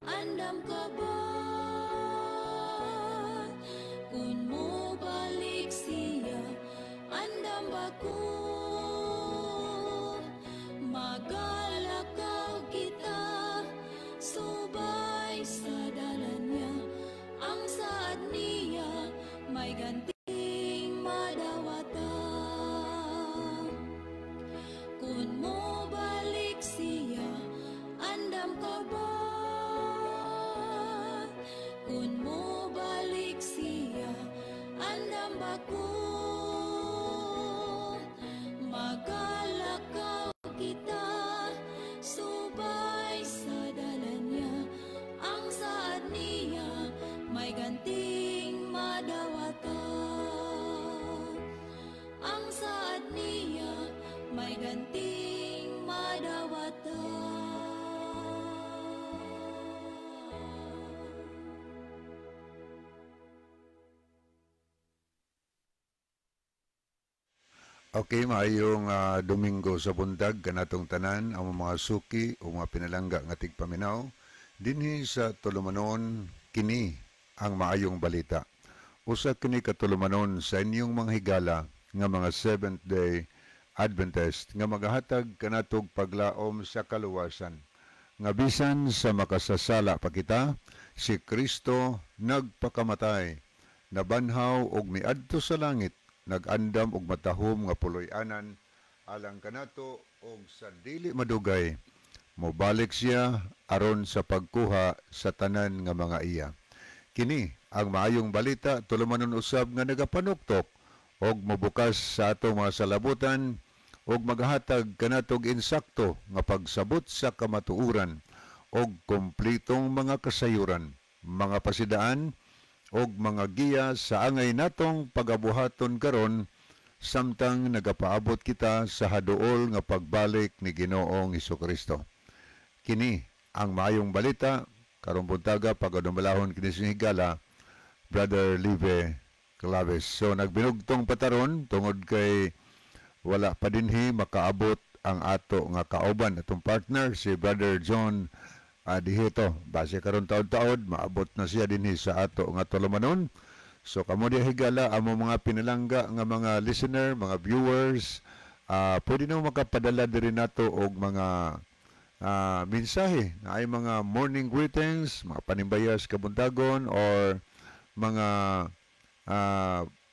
Andam ka ba kung mobalik siya? Andam ba ko magalakaw kita subay sa dalan niya? Ang saad niya may ganting madawata. Kung mobalik siya, andam ka ba? Kung mobalik siya, andam ba ko magalakaw kita subay sa dalan niya? Ang saad niya may ganting madawata. Ang saad niya may ganting madawata. Okay, maayong Domingo sa buntag kanatong tanan ang mga suki o mga pinalangga nga tigpaminaw dinhi sa tulumanon, kini ang maayong balita. Usa kini ka tulumanon sa inyong mga higala nga mga Seventh Day Adventist nga magahatag kanatog paglaom sa kaluwasan. Nga bisan sa makasasala pa kita, si Kristo nagpakamatay, nabanhaw og miadto sa langit, nag-andam og matahom nga puloy-anan alang kanato og sa dili madugay mobalik siya aron sa pagkuha sa tanan nga mga iya. Kini ang maayong balita, tulumanon usab nga nagapanuktok og mobukas sa atong mga salabutan og maghatag kanatog insakto nga pagsabot sa kamatuoran og kumplitong mga kasayuran, mga pasidaan og mga giya sa angay natong pagabuhaton karon samtang nagapaabot kita sa haduol nga pagbalik ni Ginoong Hesukristo. Kini ang maayong balita karong buntaga, pagadumalahon kini sa higala Brother Live Claves. So nagbinugtong pataron tungod kay wala pa dinhi makaabot ang ato nga kauban, atong partner si Brother John Dihito. Base karon taod-taod maabot na siya dinhi sa ato nga tulumanon. So kamo diha higala amo mga pinalangga nga mga listener, mga viewers, pwede na makapadala diri nato og mga mensahe na ay mga morning greetings, mga panimbayas kabuntagon, or mga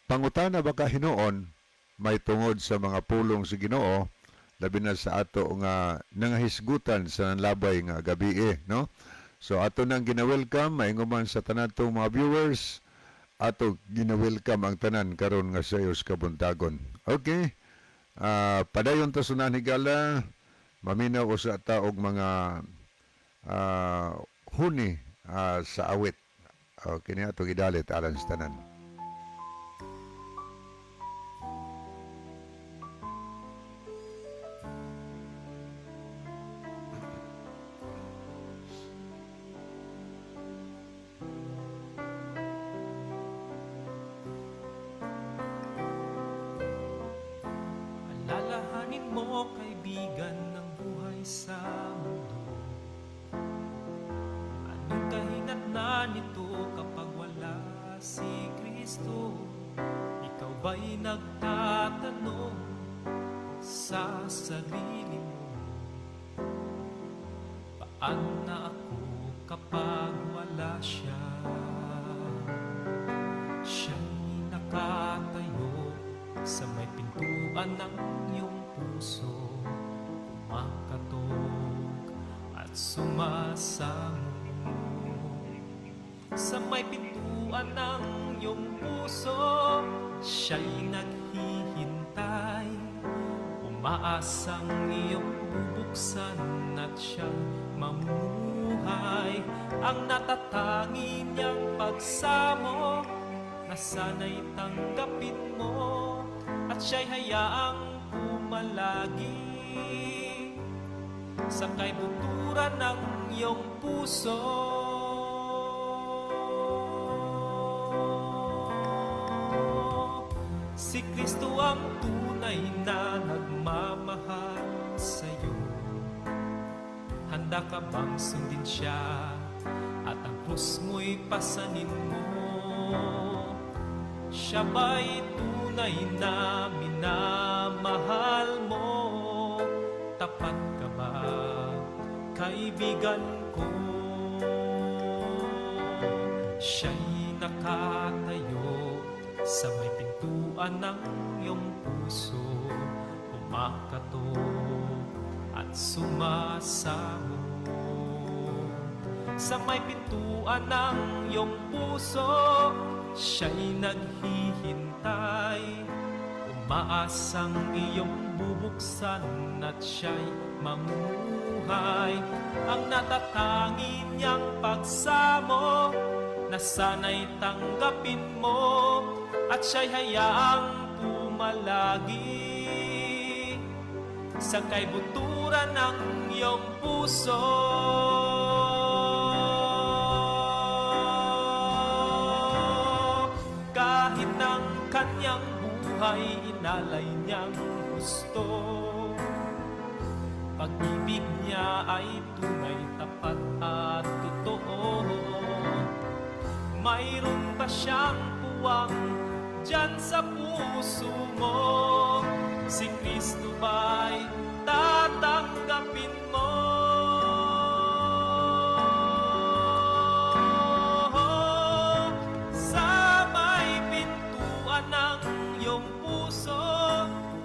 pangutana baka hinuon may tungod sa mga pulong sa Ginoo, labi na sa ato nga nangahisgutan sa nanlabay nga gabi, no? So ato nang gina-welcome maingon man sa tanan tong mga viewers, ato gina-welcome ang tanan karon nga sayos kabuntagon. Okay. Padayon ta sunan higala, maminaw usa ta og mga huni sa awit. Okay, ni ato gidalit alang sa tanan. Alalahanin mo, kaibigan, ng buhay sa mundo. Anong kahinatnan nito kapag wala si Kristo? Ikaw ba'y nagtatanong sa sarili mo? Paano na ako kapag wala siya? Siya'y nakatayo sa may pintuan ng iyong puso, kumakatok at sumasamo. Sa may pintuan ng iyong puso, siya'y naghihintay, umaasang iyong bubuksan at siyang mamumuhay. Ang natatangi niyang pagsamo na sana'y tanggapin mo at siya'y hayaang pumalagi sa kaibuturan ng iyong puso. Si Kristo ang tunay na nagmamahal sa'yo. Handa ka bang sundin siya Lubos mo'y pasanin mo. Siya ba'y tunay na minamahal mo? Tapat ka ba, kaibigan ko? Siya'y nakatayo sa may pintuan ng iyong puso, kumakatok at sumasamo. Sa may pintuan ng iyong puso, siya'y naghihintay. Umaasang iyong bubuksan at siya'y mamumuhay. Ang natatangi niyang pagsamo, na sana'y tanggapin mo at siya'y hayaang pumalagi sa kaibuturan ng iyong puso. Kahit ng kanyang buhay inalay niyang gusto, pag-ibig niya ay tunay, tapat at totoo. Mayroon ba siyang puwang dyan sa puso mo? Si Kristo ba'y tatanggapin mo? Sa may pintuan ng iyong puso,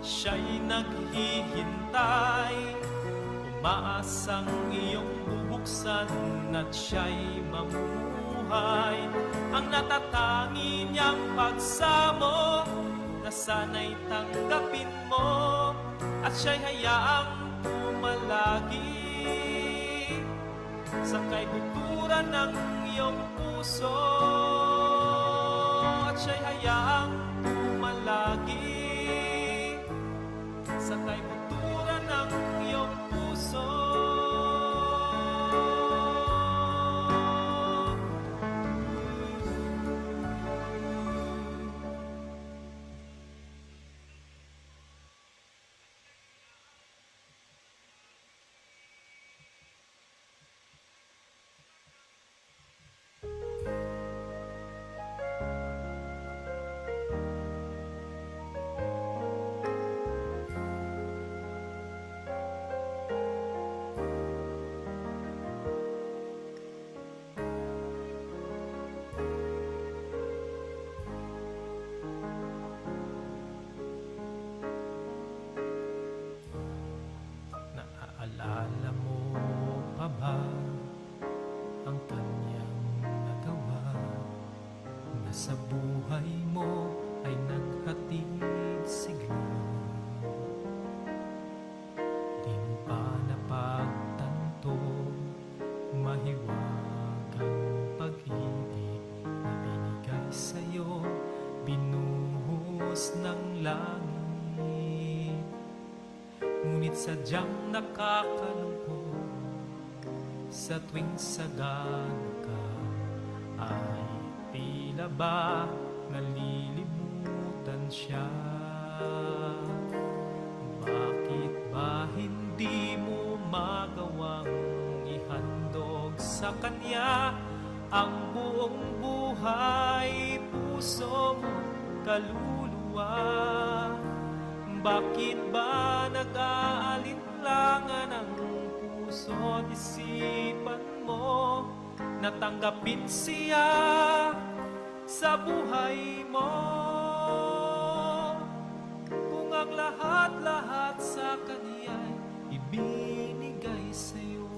siya'y naghihintay. Umaasang iyong bubuksan at siya'y mamumuhay. Ang natatangi niyang pagsamo, na sana'y tanggapin mo at siya'y hayaang pumalagi sa kaibuturan ng iyong puso. At siya'y hayaang pumalagi sa kaibuturan ng iyong puso. Naaalala mo pa ba ang kanyang nagawa, na sa buhay mo ay naghatid sigla? Di mo pa napagtanto, mahiwagang pag-ibig na binigay sa'yo, binuhos ng langit. Ngunit sadyang nakakalungkot, sa tuwing sagana ka ay tila ba nalilimutan siya. Bakit ba hindi mo magawang ihandog sa kanya ang buong buhay, puso mo, kaluluwa? Bakit ba nag-aalinlangan ang puso at isipan mo na tanggapin siya sa buhay mo? Kung ang lahat-lahat sa kanya'y ibinigay sa'yo.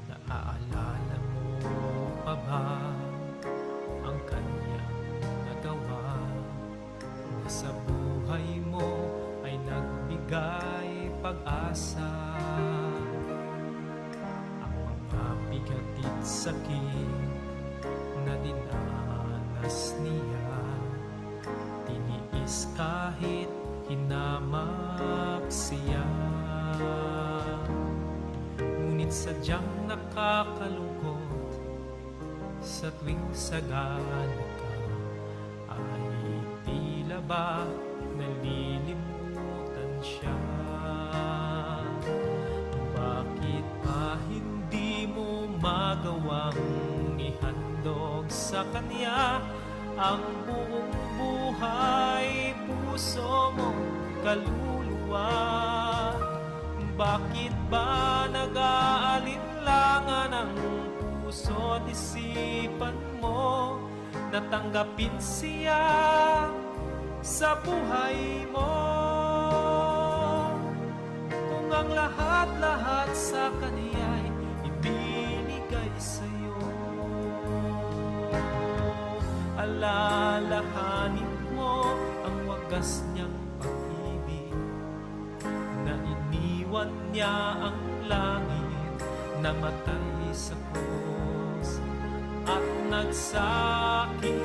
Naaalala mo pa ba ang kanyang nagawa, na sa buhay mo ay nagbigay pag-asa? Ang mga bigatit sakit na dinanas niya, tiniis kahit hinamak siya. Ngunit sadyang nakakalungkot, sa tuwing sagana ka ay tila ba nalilimutan siya. sa Kanya ang buong buhay, puso mo, kaluluwa. Bakit ba nag-aalinlangan ang puso at isipan mo na tanggapin siya sa buhay mo? Kung ang lahat-lahat sa Kanya'y ibinigay sa'yo, alalahanin mo ang wagas niyang pag-ibig, na iniwan niya ang langit, namatay sa krus at nagsakit.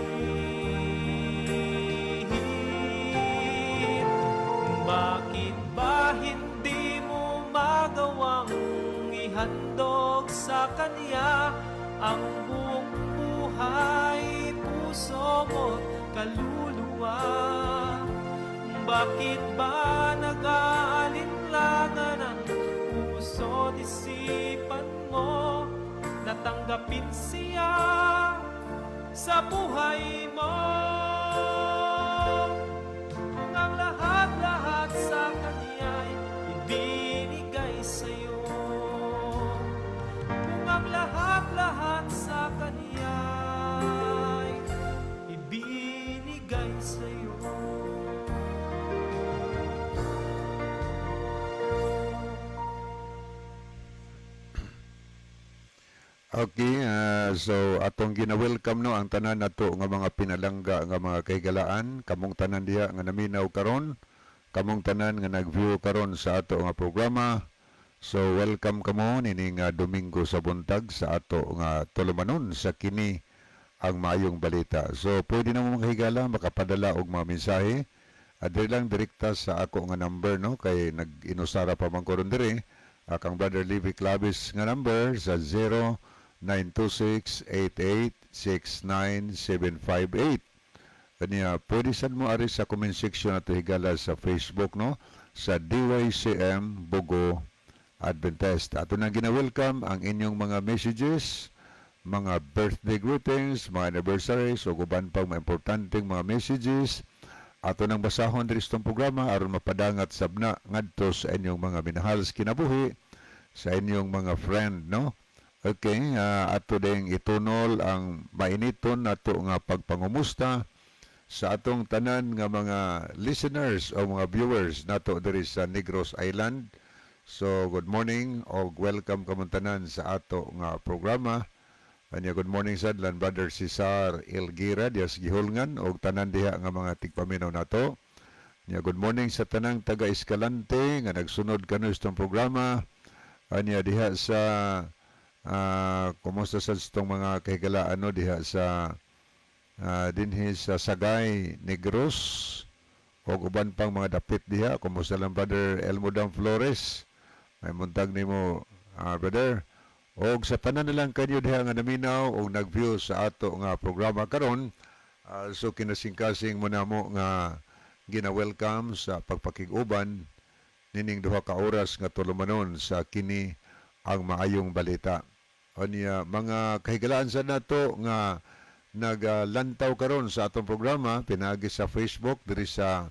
Bakit ba hindi mo magawang ihandog sa Kanya ang buong buhay, puso mo't kaluluwa? Bakit ba nag-aalinlangan ang puso't isipan mo na tanggapin siya sa buhay mo? Kung ang lahat-lahat sa Kanya'y ibinigay sa'yo, kung ang lahat-lahat sa Kanya'y ibinigay sa'yo. Okay, so atong gina-welcome no ang tanan nato nga mga pinalangga nga mga kahigalaan, kamong tanan diha nga naminaw karon, kamong tanan nga nag-view karon sa ato nga programa. So welcome kamo nining Domingo sa buntag sa ato nga tulumanon sa kini ang maayong balita. So pwede na mo mga higala makapadala og mga mensahe. Adiri lang direkta sa ako nga number no, kay nag-inusara pa man ko ron diri. Akang Brother Levi Clavis nga number sa 0926-886-9758. Kaniya, pwede sad mo ari sa comment section ato higala sa Facebook no, sa DYCM Bogo Adventist. Ato nang gina-welcome ang inyong mga messages, mga birthday greetings, mga anniversaries, o uban pang mga importanteng mga messages. Ato nang basahon diri sa programa aron mapadangat sabna ngadto sa inyong mga minahal sa kinabuhi, sa inyong mga friend no. Okay, ato ding itunol ang mainiton nato nga pagpangumusta sa atong tanan nga mga listeners o mga viewers nato diri sa Negros Island. So good morning og welcome kamong tanan sa ato nga programa. Anya, good morning sad lan Brother Cesar Elgira dias gihulngan og tanan diha nga mga tigpaminaw nato. Anya, good morning sa tanang taga Escalante nga nagsunod kanu sa programa. Anya diha sa kumusta sa itong mga kahigalaan no, diha sa dinhi sa Sagay Negros o uban pang mga dapit diha. Kumusta lang Brother Elmo Dam Flores, may muntag nimo brother. Og sa tanan na lang kanyo diha nga naminaw og nag-view sa ato nga programa karon. So kinasingkasing mo namo nga gina-welcome sa pagpakig-uban nining duha ka oras nga tulumanon sa kini ang maayong balita. Anya, mga kahigalaan sa nato nga naglantaw karon sa atong programa pinaagi sa Facebook diri sa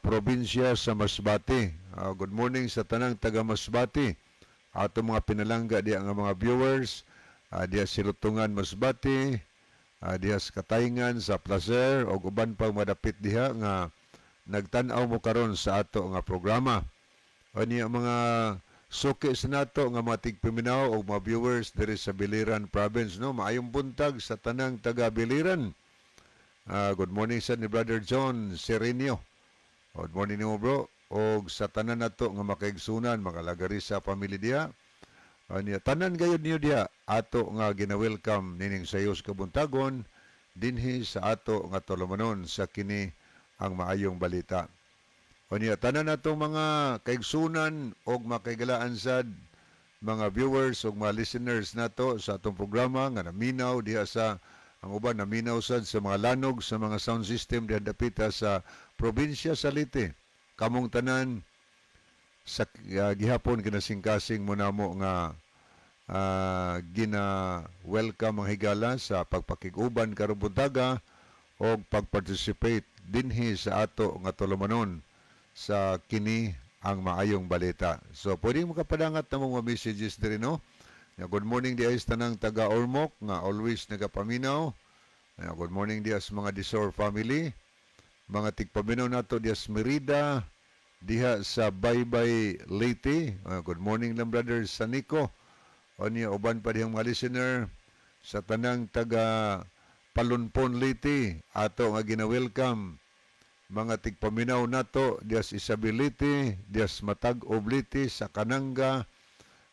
probinsya sa Masbate. Good morning sa tanang taga Masbate. Atong mga pinalangga diha nga mga viewers, diha sa Lutungan Masbate, diha sa Katayngan sa Placer og uban pang madapit diha nga nagtan-aw mo karon sa ato nga programa. Anya, mga suki sa nato nga mga tigpaminaw og mga viewers diri sa Biliran Province no, maayong buntag sa tanang taga Biliran. Good morning sa ni Brother John Serenio. Good morning nimo bro. Og sa tanan nato nga makaigsunan, mga lagari sa pamilya diha. Anya, tanan gayud niyo diha ato nga gina-welcome nining sayos kabuntagon dinhi sa ato nga tulumanon sa kini ang maayong balita. Unya, tanan natong mga kaigsunan og makaigalaan sad mga viewers og mga listeners nato sa atong programa nga naminaw diha sa ang uban naminaw sad sa mga lanog sa mga sound system diha dapita sa probinsya sa Leyte. Kamong tanan sa gihapon kinasingkasing mo namo nga gina welcome ang higala sa pagpakig-uban karong buntaga og pag-participate dinhi sa ato nga tulumanon sa kini ang maayong balita. So pwede mo kapadangat na mga messages diri, no. Nga good morning di ay sa tanang taga Ormoc nga always nagapaminaw. Nga good morning di sa mga Disor family, mga tigpaminaw nato diya sa Merida, diha sa Baybay, Leyte. Good morning lang, Brother Sanico. Unya uban pa dihang mga listener sa tanang taga Palunpon, Leyte, ato nga gina-welcome. Mga tigpaminaw nato diha sa Isabel, Leyte, diha sa Matag-ob, Leyte, sa Kananga,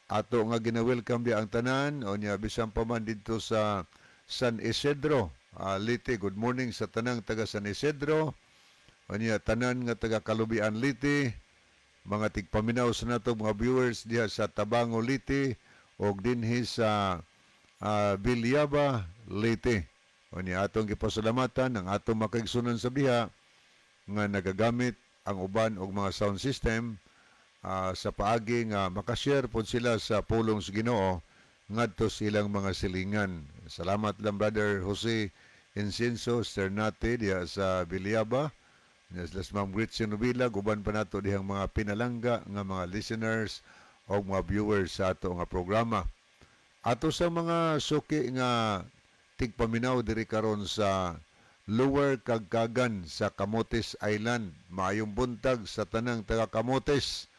ato nga gina-welcome di ang tanan. Unya bisan pa man didto sa San Isidro, Leyte. Good morning sa tanang taga San Isidro. Unya tanan nga taga Kalubian, Leyte, mga tigpaminaw sa nato mga viewers diha sa Tabango, Leyte og dinhi sa Villaba, Leyte. Unya atong gipasalamatan ang atong makaigsunan sa biha nga nagagamit ang uban og mga sound system sa paagi nga makashare pod sila sa pulong sa Ginoo ngadto sa ilang mga silingan. Salamat lang, Brother Jose Incenso Sternate diha sa Villaba. Yes, las Ma'am Gretchen Novila, guban pa nato dihang mga pinalangga nga mga listeners o mga viewers sa ato nga programa. Ato sa mga suki nga tigpaminaw diri karon sa Lower Kagkagan sa Camotes Island. Maayong buntag sa tanang taga Camotes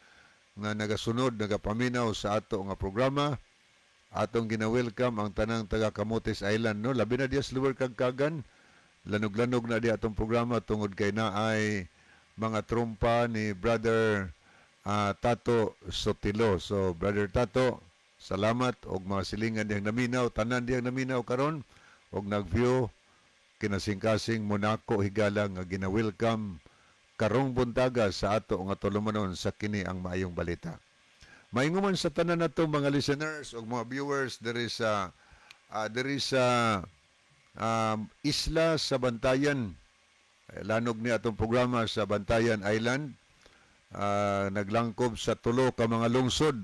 nga nagasunod, nagapaminaw sa ato nga programa. Atong gina-welcome ang tanang taga Camotes Island, no? Labi na diya sa Lower Kagkagan. Lanog-lanog na di atong programa tungod kay naay mga trumpa ni Brother Tato Sotilo. So Brother Tato, salamat og mga silingan diyang naminaw, tanan diyang naminaw karon og nag-view, kinasingkasing Monaco higala nga gina-welcome karong buntaga sa ato nga tulumanon sa kini ang maayong balita. Mainguman sa tanan nato mga listeners ug mga viewers diri sa isla sa Bantayan. Lanog ni atong programa sa Bantayan Island. Naglangkob sa tulo ka mga lungsod: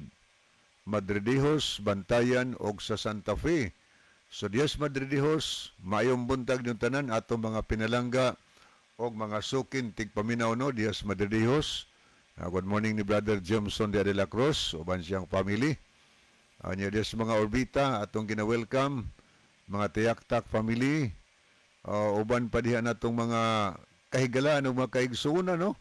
Madridejos, Bantayan ug sa Santa Fe. So Dios Madridejos, maayong buntag yung tanan atong mga pinalangga og mga sukin tigpaminaw, no, Dios Madridejos. Good morning ni Brother Jameson de la Cruz uban siyang family. Nya Dios mga Orbita, atong gina-welcome mga Tiyaktak family. Uban pa diha natong mga kahigalaan ug mga kaigsuonan, no.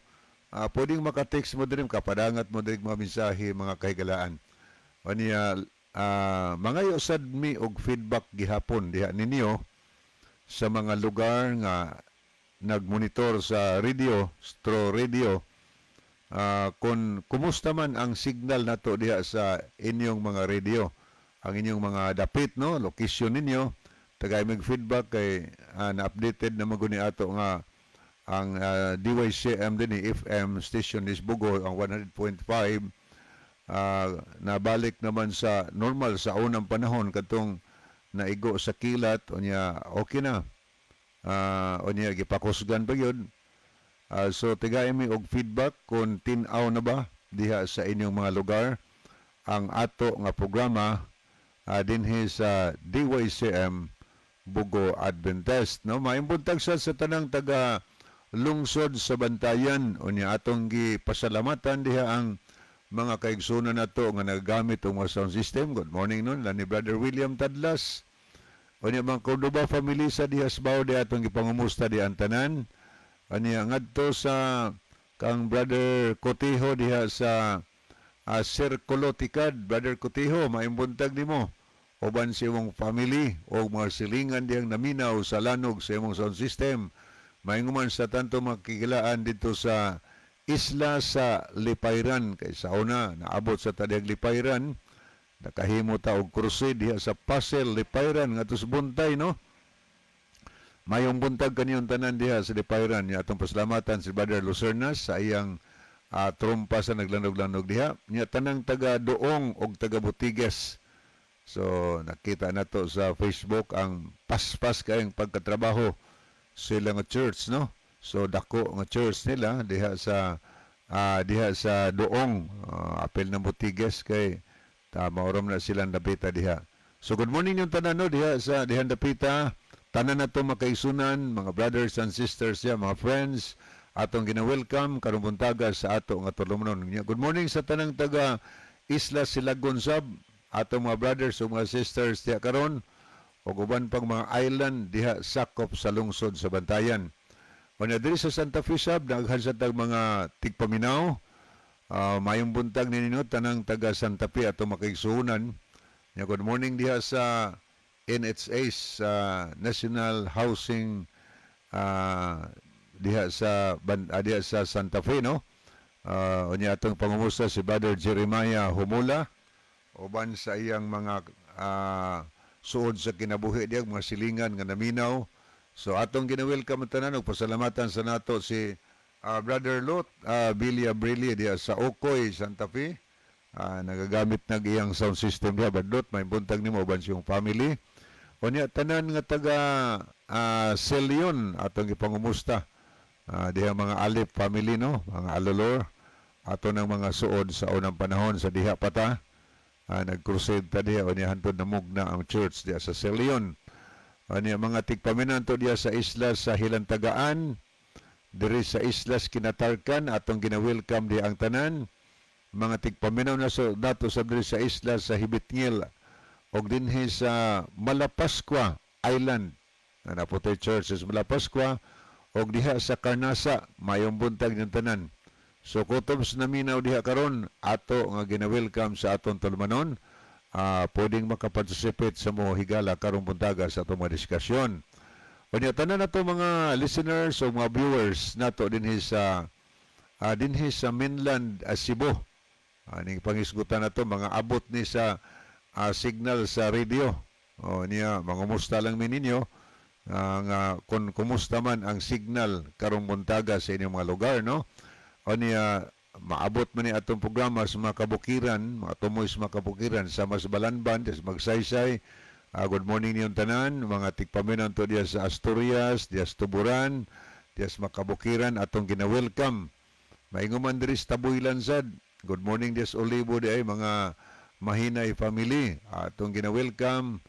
Pwedeng maka-text mo diri, kapadangat mo diri mga mensahe, mga kahigalaan. Unya mangayo sad mi og feedback gihapon diha ninyo sa mga lugar nga nagmonitor sa radio, stro radio, kung kumusta man ang signal nato diha sa inyong mga radio, ang inyong mga dapit, no, location ninyo. Tagay mig feedback kay na-updated na maguni ato nga ang DYCM din ni FM station is Bugo ang 100.5, nabalik naman sa normal sa unang panahon katong naigo sa kilat. Unya okay na, unya gipakusgan pa gyud. So tagay mi og feedback kung tin-aw na ba diha sa inyong mga lugar ang ato nga programa dinhi sa DYCM Bugo Adventist, no. Maayong buntag sa tanang taga lungsod sa Bantayan. Unya atong gipasalamatan diha ang mga kaigsunan nato nga nagagamit og mga sound system. Good morning nun ni Brother William Tadlas. Unya mga Cordoba family sa diha sa Baude, atong gipangumusta di ang tanan. Unya ngadto sa kang Brother Cotijo diha sa Circulo Tikad. Brother Cotijo, maayong buntag nimo uban sa imong family o mga silingan diyang naminaw sa lanog sa imong sound system. Mainguman sa tanto makikilaan dito sa isla sa Lipayran kay sa una naabot sa tadiyang Lipayran, nakahimo ta og crusade diha sa Pasel Lipayran ngadto sa Buntay, no. Mayong buntag kaniyong tanan diha sa Lipayran. Nya atong pasalamatan si Brother Lucernas sa iyang trumpa sa naglanog-lanog diha. Nya tanang taga Doong og taga Butiges. So nakita nato sa Facebook ang paspas kayong pagkatrabaho sila nga church, no. So dako nga church nila diha sa Doong, apil ng Butiges kay Ta maorom na silang dapita diha. So good morning yung tanan, no, diha sa dihan dapita. Tanan nato makaigsunan, mga brothers and sisters diha, mga friends, atong gina-welcome karong buntaga sa ato nga tulumanon. Good morning sa tanang taga Isla Silagon sab, atong mga brothers ug mga sisters diha karon ug uban pang mga island diha sakop sa lungsod sa Bantayan. Unya diri sa Santa Fe sab, daghan sa tag mga tigpaminaw. Mayong buntag ninyo tanang taga Santa Fe, atong makaigsuonan. Nya good morning diha sa NHA, sa National Housing, diha sa Santa Fe, no. Unya atong pangumusta si Brother Jeremiah Humula uban sa iyang mga suod sa kinabuhi diha, mga silingan nga naminaw. So atong gina-welcome ang tanan ug pasalamatan sa nato si Brother Lot Bilya Brilli diha sa Okoy, Santa Fe. Nagagamit nag iyang sound system diha. Brother Lot, may buntag nimo uban siyang family. Unya tanan nga taga Selion, atong gipangumusta. Diha mga Alip family, no, mga Alolor, ato ng mga suod sa unang panahon sa diha pata. Nag-crusade ta diha, unya hantod namugna ang church diha sa Selion. Unya mga tigpaminaw to diha sa isla sa Hilantagaan, diri sa Islas Kinatarkan, atong gina-welcome diha ang tanan. Mga tigpaminaw na so, dato sa diri sa isla sa Hibitngil og dinhi sa Malapascua Island na naputay church sa Malapascua og diha sa Carnasa, mayong buntag ng tanan. So kutob sa naminaw diha karon, ato nga gina-welcome sa atong tulumanon, pwedeng makaparticipate sa mo higala karong buntaga sa atong mga diskusyon. Unya tanan nato mga listeners o mga viewers nato dinhi sa mainland, Cebu. Ning pangisgutan nato mga abot ni sa signal sa radio. O niya mangumusta lang mi ninyo nga kung kumusta man ang signal karong buntaga sa inyong mga lugar, no. O niya maabot man ni atong programa sa mga kabukiran, mga tumoy sa mga kabukiran sa mas Balanban, sa Magsaysay. Good morning niyong tanan, mga tigpaminaw to diya sa Asturias, diya sa Tuburan, diya sa mga kabukiran, atong gina-welcome. Mainguman diri sa Tabuylan sad. Good morning diya sa Olivo di ay mga Mahinay family. Atong gina-welcome.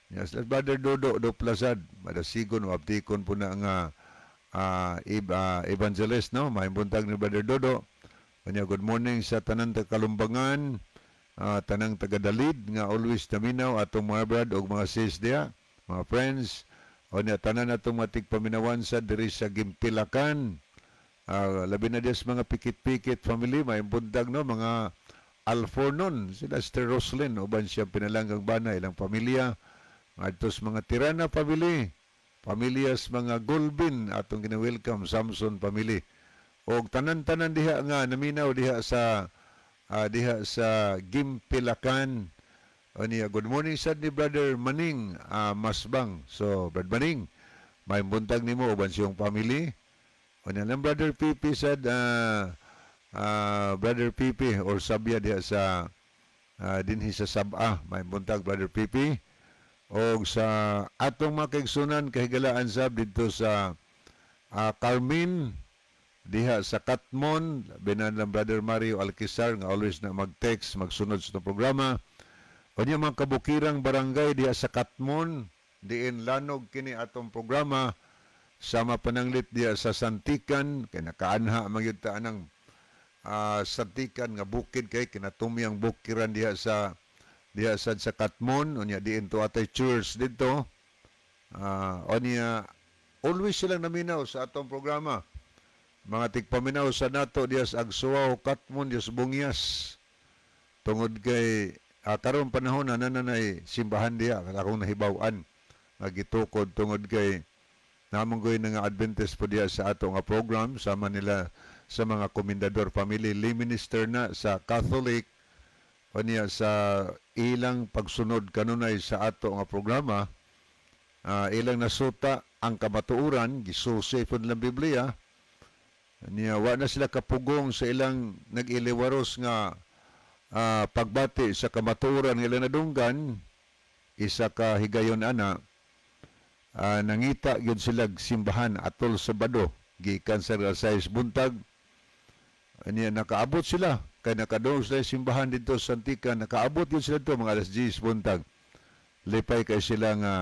Yes, Brother Dodo do Plazad, madasigon o abtikon po na nga evangelist, no. Maayong buntag ni Brother Dodo. Kanya good morning sa tanan taga Kalumbangan, tanang taga Dalid nga always naminaw, atong mga brad og mga sis diha, mga friends. O niya tanan atong mga tigpaminawan sa diri sa Gimpilakan. Labi na diya sa mga pikit-pikit family, maayong buntag, no, mga Alfornon, sila Sister Roslyn, uban siya pinalanggang bana, ilang pamilya. Ngadto sa mga Tirana family, pamilyas mga Gulbin, atong gina-welcome Samson family. Og tanan-tanan diha nga naminaw diha sa Gimpilakan. O niya, good morning sad ni Brother Maning Masbang. So, Brother Maning, may buntag nimo uban siyang family. O niya, lang Brother Pipi sad, Brother Pipi or Sabya diha sa dinhi sa Sabah. May buntag, Brother Pipi. Og sa atong mga kaigsunan kahigalaan sab didto sa Carmen diha sa Katmon, binan lang Brother Mario Alquizar nga always na mag-text, magsunod sa itong programa. Unya mga kabukirang barangay diha sa Katmon, diin lanog kini atong programa, sama pananglit diha sa Santikan, kay nakaanha man gyud ta anang Santikan nga bukid kay kinatumyang bukiran diha sa Katmon, unya diin to atay church didto. Unya always silang naminaw sa atong programa. Mga tigpaminaw sa nato diha sa Agsuaw, Katmon, diha sa Bungias. Tungod kay karon panahon na nananay simbahan diha akong nahibaw-an nga gitukod tungod kay namong goy nga Adventist po diha sa ato nga program, sama nila sa mga Komendador family, lay minister na sa Catholic. Unya sa ilang pagsunod kanunay sa ato nga programa, ilang nasuta ang kamatuoran, gisusi pud lang Biblia niya, wa na sila kapugong sa ilang nag-iliwaros nga pagbati sa kamatuoran nga ilang nadunggan. Isa ka higayon ana, nangita gyud sila simbahan atol sa Sabado gikan sa alas 6 buntag. Niya nakaabot sila. Kay nakadong sila simbahan dito sa Antika, nakaabot yun sila dito mga alas 10 buntag. Lipay kay sila nga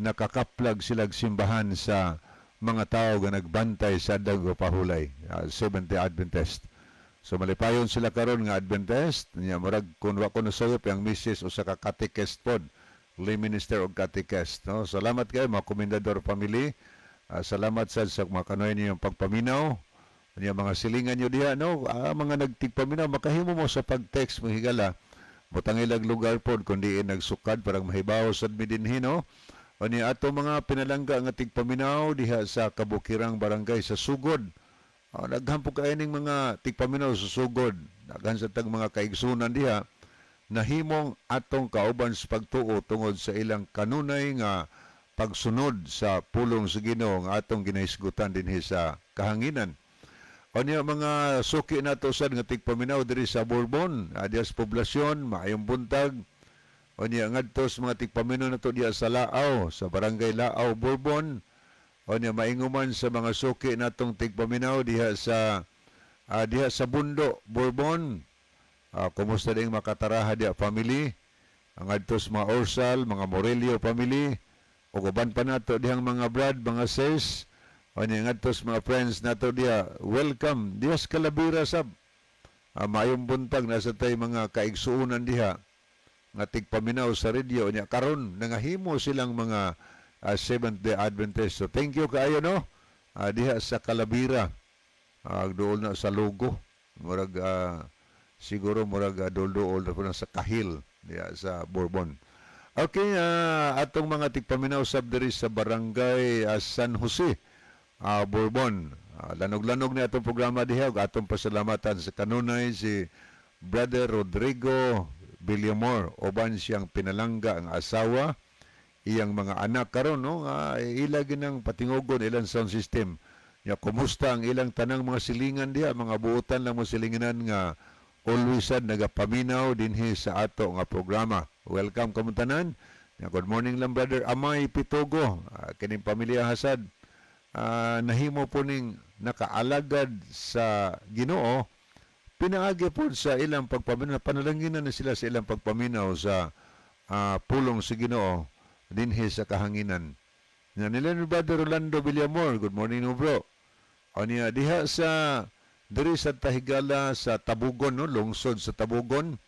nakakaplag sila simbahan sa mga tao nga nagbantay sa adlaw pahulay, Seventh-day Adventist. So malipayon sila karon nga Adventist nya, murag kun wa ko nasayop, ang misis usa ka catechist pod, lay minister og catechist, no? Salamat kayo, mga Komendador family. Salamat sad sa mga kanoy niyong pagpaminaw. Nya mga silingan nyo diha, no? Mga nagtigpaminaw, makahimo mo sa pag-text, mga higala. Butang ilag lugar pod kung diin nagsukad parang mahibaw sad mi dinhi, no? O niya ato mga pinalangga nga tigpaminaw diha sa Kabukirang Barangay sa Sugod. Daghan po kayo ning mga tigpaminaw sa Sugod. Daghan sa tag mga kaigsunan diha nahimong atong kauban sa pagtuo tungod sa ilang kanunay nga pagsunod sa pulong sa Ginoo nga atong ginahisgutan dinhi sa kahanginan. O niya mga suki nato sad nga tigpaminaw diri sa Bourbon, diha sa poblasyon, maayong buntag. O niya ngadto sa mga tigpaminaw nato diha sa Laaw, sa Barangay Laaw, Bourbon. O niya mainguman sa mga suki natong tigpaminaw diha sa Bundo, Bourbon. Kumusta ding makataraha diha family? Ang adto sa mga Orsal, mga Morelio family, ug uban pa nato dihang mga brad, mga sis. O niya ngadto sa mga friends nato diha, welcome diha sa Kalabira sab. Maayong buntag, nasa tay mga kaigsuonan diha nga tigpaminaw sa radio niya karon nangahimo silang mga Seventh Day Adventist. So thank you kaayo, no? Diha sa Kalabira. Dool na sa Logo. Murag siguro murag dool-dool na po na sa Kahil diha sa Bourbon. Okay, atong mga tigpaminaw sab diri sa Barangay San Jose, Bourbon. Lanog-lanog ni atong programa diha ug atong pasalamatan sa kanunay si Brother Rodrigo Villamor uban siyang pinalangga ang asawa, iyang mga anak karon, no, nga ila ginang patingogon ilang sound system. Ya, kumusta ang ilang tanang mga silingan diha, mga buotan lang mo silinganan nga always sad nagapaminaw dinhi sa ato nga programa. Welcome kamo tanan. Ya, good morning lang, Brother Amay Pitogo. Kining pamilya hasad nahimo po ning nakaalagad sa Ginoo pinaagi po sa ilang pagpaminaw. Panalanginan na sila sa ilang pagpaminaw sa pulong sa Ginoo dinhi sa kahanginan. Nga nila ni Brother Rolando Villamor, good morning no, bro. O niya diha sa diri sa Tahigala sa Tabugon, no, lungsod sa Tabugon.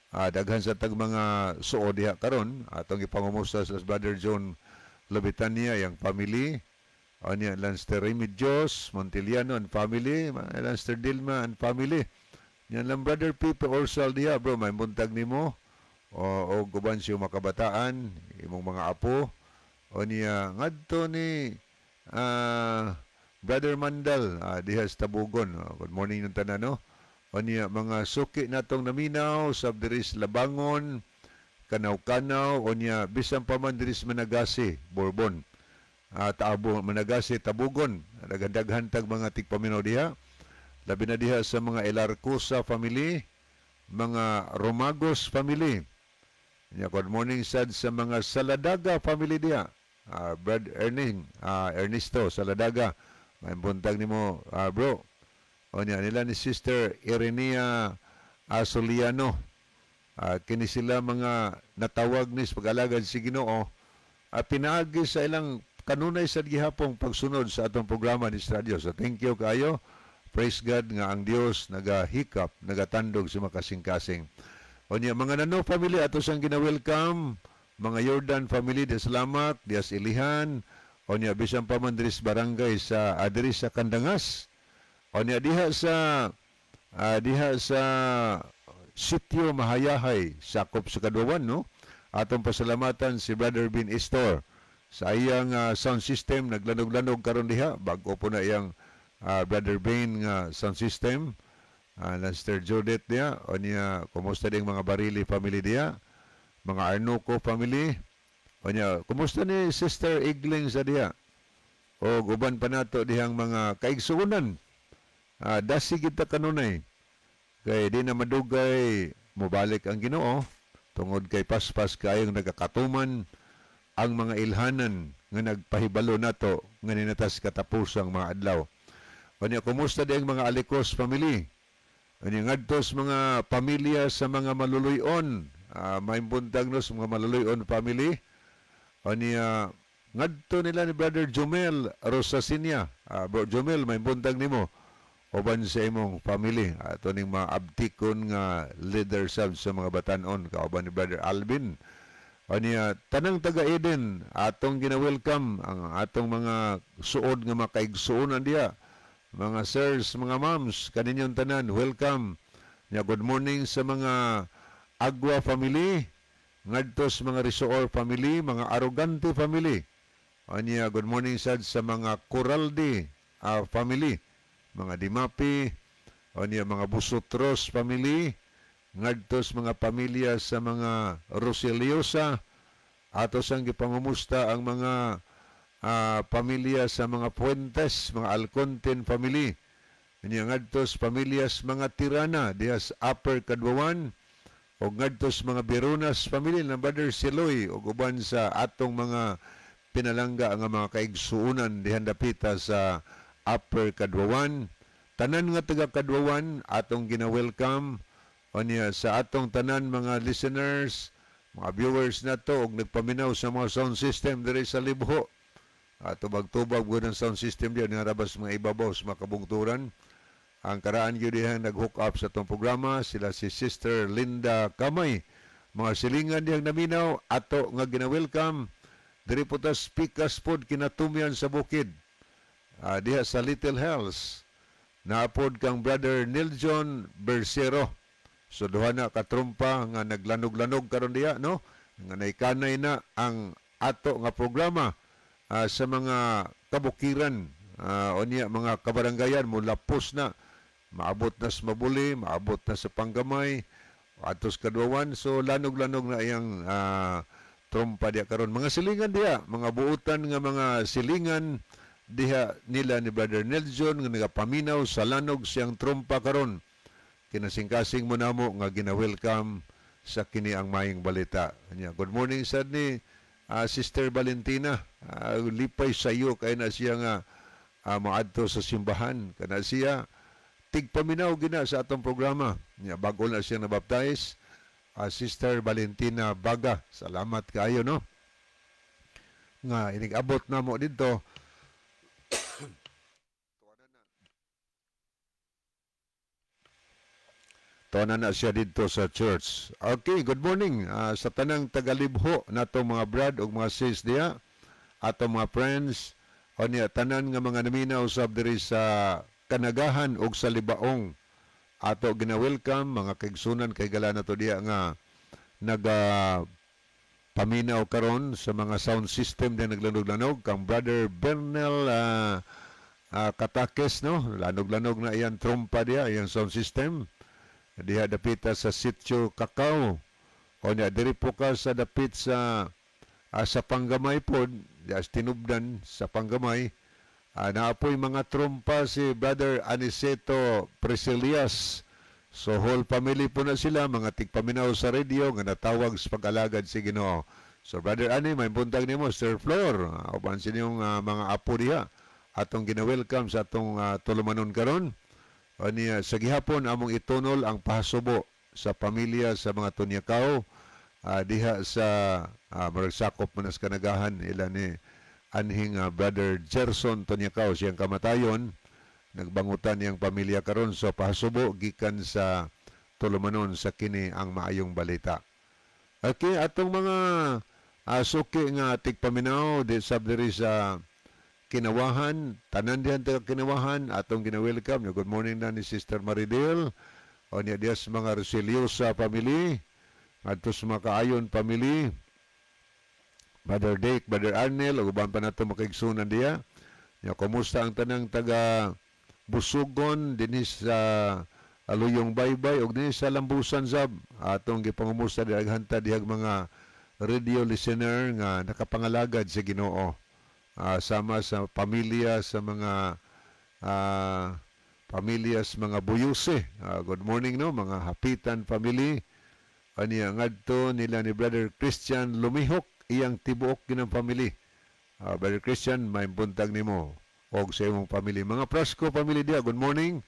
Daghan sa tag mga suo diha karon. Atong ipangumusta sa Brother John Lobitania, yang family. O niya Lanster Remedios Montiliano and family, Lanster Dilma and family. Yan lang Brother Pipe Orsal diha, bro, may buntag nimo. O guban siya makabataan, imong mga apo. O niya ngadto ni Brother Mandal diha sa Tabugon. Oh, good morning nung tanan, no? O niya mga suki natong naminaw sa diri sa Labangon, Kanaw-Kanaw, o niya bisan pa man diri sa Managasi, Bourbon. Taabo, Managasi, Tabugon. Daghan-daghan tag mga tigpaminaw diha. Labi na diha sa mga Elarcosa family, mga Romagos family. Nya, good morning sad sa mga Saladaga family diha. Brad Erning, Ernesto Saladaga. May buntag nimo, bro. O niya nila ni Sister Irenea Soliano. Kini sila mga natawag ni sa pag-alagad si Ginoo. Pinaagi sa ilang kanunay sa gihapong pagsunod sa atong programa ni radyo. So thank you kayo. Praise God nga ang Dios nagahikap, nagatandog sa makasing-kasing. O niya, mga Nano family, ato siyang gina-welcome. Mga Jordan family, di salamat, dias Ilihan. O niya, bisan pa man diri sa barangay sa diri sa Kandangas. O niya, diha sa Sitio Mahayahay, sakop sa Kaduawan, no? Atong pasalamatan si Brother Bin Istor sa iyang sound system, naglanog-lanog karon diha, bago po na iyang Brother Bain nga sound system. Lanster Judith diha, o niya, kumusta ding mga Barili family diha, mga Arnoco family, o niya, kumusta ni Sister Igling sa diha, o guban pa nato dihang mga kaigsuonan. Dasi kita kanunay, kay di na madugay mobalik ang Ginoo, tungod kay paspas kayong nagakatuman ang mga ilhanan nga nagpahibalo nato nga ninatas katapusang mga adlaw. O niya, kumusta di ang mga Alicos family? Unya ngadto sa mga pamilya sa mga maluluyon, maayong buntag, no, sa mga maluluyon family. Unya ngadto nila ni Brother Jumel Rosasinia. Bro Jumel, maayong buntag nimo uban sa imong family. Ato ning mga abtikon nga leader sab sa mga batanon kauban ni Brother Alvin. Unya tanang taga Eden atong gina-welcome, ang atong mga suod nga makaigsuonan diha. Mga sirs, mga ma'ams, kaninyong tanan, welcome. Nya good morning sa mga Agua family, ngadto sa mga Risoor family, mga Arrogante family. Unya good morning sad sa mga Coraldi family, mga Dimapi, unya mga Busutros family, ngadto sa mga pamilya sa mga Roseliosa, ato sang gipangumusta ang mga pamilya sa mga Fuentes, mga Alcontin family. Unya ngadto sa pamilya sa mga Tirana diha sa Upper Kadwawan, ug ngadto sa mga Beronas family na Brother Siloy ug uban sa atong mga pinalangga nga mga kaigsuonan diha dapita sa Upper Kadwawan. Tanan nga taga Kadwawan atong gina-welcome. Unya sa atong tanan mga listeners, mga viewers nato og nagpaminaw sa mga sound system diri sa Libho. Tubag-tubag gud ang sound system diha nga rabas mga ibabaw sa mga kabungturan. Ang karaan gyud diha nag-hook up sa atong programa sila si Sister Linda Kamay. Mga silingan dihang naminaw ato nga gina-welcome diri po ta speakers pod kinatumyan sa bukid. Diha sa Little Hills. Naapod kang Brother Niljon Bersero. So duha na katrumpa nga naglanog-lanog karon diha, no? Nga naikanay na ang ato nga programa sa mga kabukiran, unya mga kabaranggayan mulapos na, maabot na sa Mabuli, maabot na sa Panggamay, atos Kadwawan. So lanog-lanog na iyang trumpa diha karon. Mga silingan diha, mga buutan nga mga silingan diha nila ni Brother Nelson nga nagapaminaw sa lanog siyang trumpa karon. Kinasingkasing mo namo nga gina-welcome sa kini ang maayong balita. Anya, good morning sad ni Sister Valentina. Lipay sa iyo kay na siya nga moadto sa simbahan. Kana siya tigpaminaw gina sa atong programa. Nya bago na siya nabaptize. Sister Valentina Baga, salamat kaayo, no, nga inig-abot namo didto. Tuwa na siya dito sa church. Okay, good morning sa tanang tagalibho nato mga brad ug mga sis diha, atong mga friends, unya tanan nga mga naminaw sab diri sa Kanagahan ug sa Libaong. Ato gina-welcome mga kaigsunan kay gala nato diha nga naga paminaw karon sa mga sound system diha naglanog-lanog kang Brother Bernel Katakes, no, lanog-lanog na iyang trompa diha, iyang sound system diha dapita sa Sitio Kakao. O niya diri po ka sa dapit sa Panggamay pod, diha sa Tinubdan sa Panggamay, naapoy mga trompa si Brother Aniceto Priscilias. So whole family po na sila, mga tigpaminaw sa radio nga natawag sa pag-alagad si Ginoo. So Brother Ani, may buntag nimo, Sir Flor, uban sa inyong mga apo diha atong gina-welcome sa atong tulumanon karon. Aniya sa gihapon among itunol ang pahasubo sa pamilya sa mga Tunyakaw diha sa murag sakop man sa Kanagahan ila ni anhing Brother Gerson Tunyakaw, siyang kamatayon. Nagbangutan niyang pamilya karon, so pahasubo gikan sa tulumanon sa kini ang maayong balita. Okay, atong mga suki nga tigpaminaw di sab diri sa Kinawahan, tanan dihan taga Kinawahan atong gina-welcome. Good morning na ni Sister Maridel. O niya diya sa mga Roseliosa family, ngadto sa mga Kaayon family, Brother Dake, Brother Arnel, ug uban pa nato makaigsunan diha. Nya kumusta ang tanang taga Busugon dinhi sa Aluyong Baybay ug dinhi sa Lambusan sab atong gipangumusta daghan ta dihag mga radio listener nga nakapangalagad sa Ginoo. Sama sa pamilya sa mga pamilya sa mga Buyuse. Good morning, no, mga Hapitan family. Aniya ngadto nila ni Brother Christian Lumihok iyang tibuok ginang family. Brother Christian, may buntag nimo og sa imong family. Mga Prasco family diha, good morning.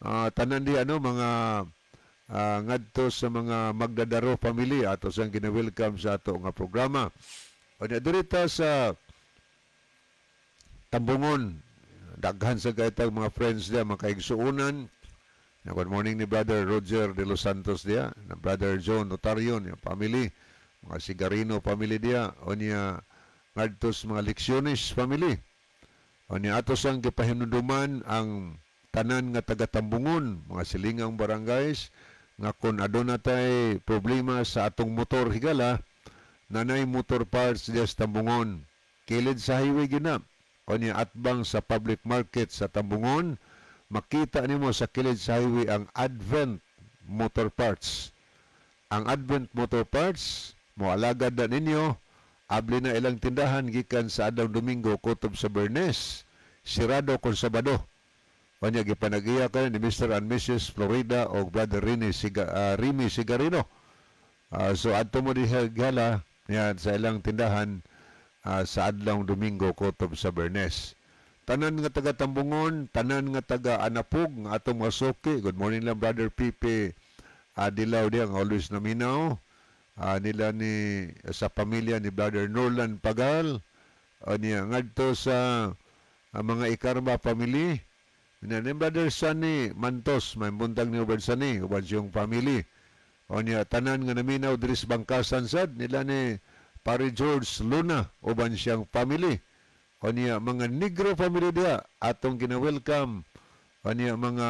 Tanan di ano mga ngadto sa mga Magdadaro family, ato sang gina-welcome sa ato nga programa. Unya diri ta sa Tambungon, daghan sa kaytag mga friends diya, mga kaigsuonan. Na good morning ni Brother Roger de los Santos diya, na Brother John Notario niya family, mga Sigarino family diya, unya ngadto sa mga Lecciones family. Unya ato sang gipahinumduman ang tanan nga taga Tambungon, mga silingang barangays, nga kung aduna tay problema sa atong motor higala, nanay motor parts diya sa Tambungon. Kilid sa highway gina. Unya atbang sa public market sa Tambungon, makita nimo sa kilid sa highway ang Advent Motor Parts. Ang Advent Motor Parts, moalagad na ninyo, abli na ilang tindahan gikan sa adlaw Domingo kutob sa Bernes, sirado kon Sabado. Unya gipanagiya ka ni Mr. and Mrs. Florida o Brother Rini Siga, Rimi Sigarino. So adto mo diha gala yan sa ilang tindahan sa adlaw Domingo kutob sa Bernes. Tanan nga taga Tambungon, tanan nga taga Anapog nga atong mga suki. Good morning lang, Brother Pipe Adilaw diya nga always naminaw. Nila ni sa pamilya ni Brother Norlan Pagal. Niya ngadto sa mga Ikarma family. Ni Brother Sunny Mantos, may buntag ni Brother Sunny uban siyang family. O niya tanan nga naminaw diri sa Bangkasan sad nila ni Pare George Luna uban siyang family. O niya mga Negro family diya atong gina-welcome. O niya mga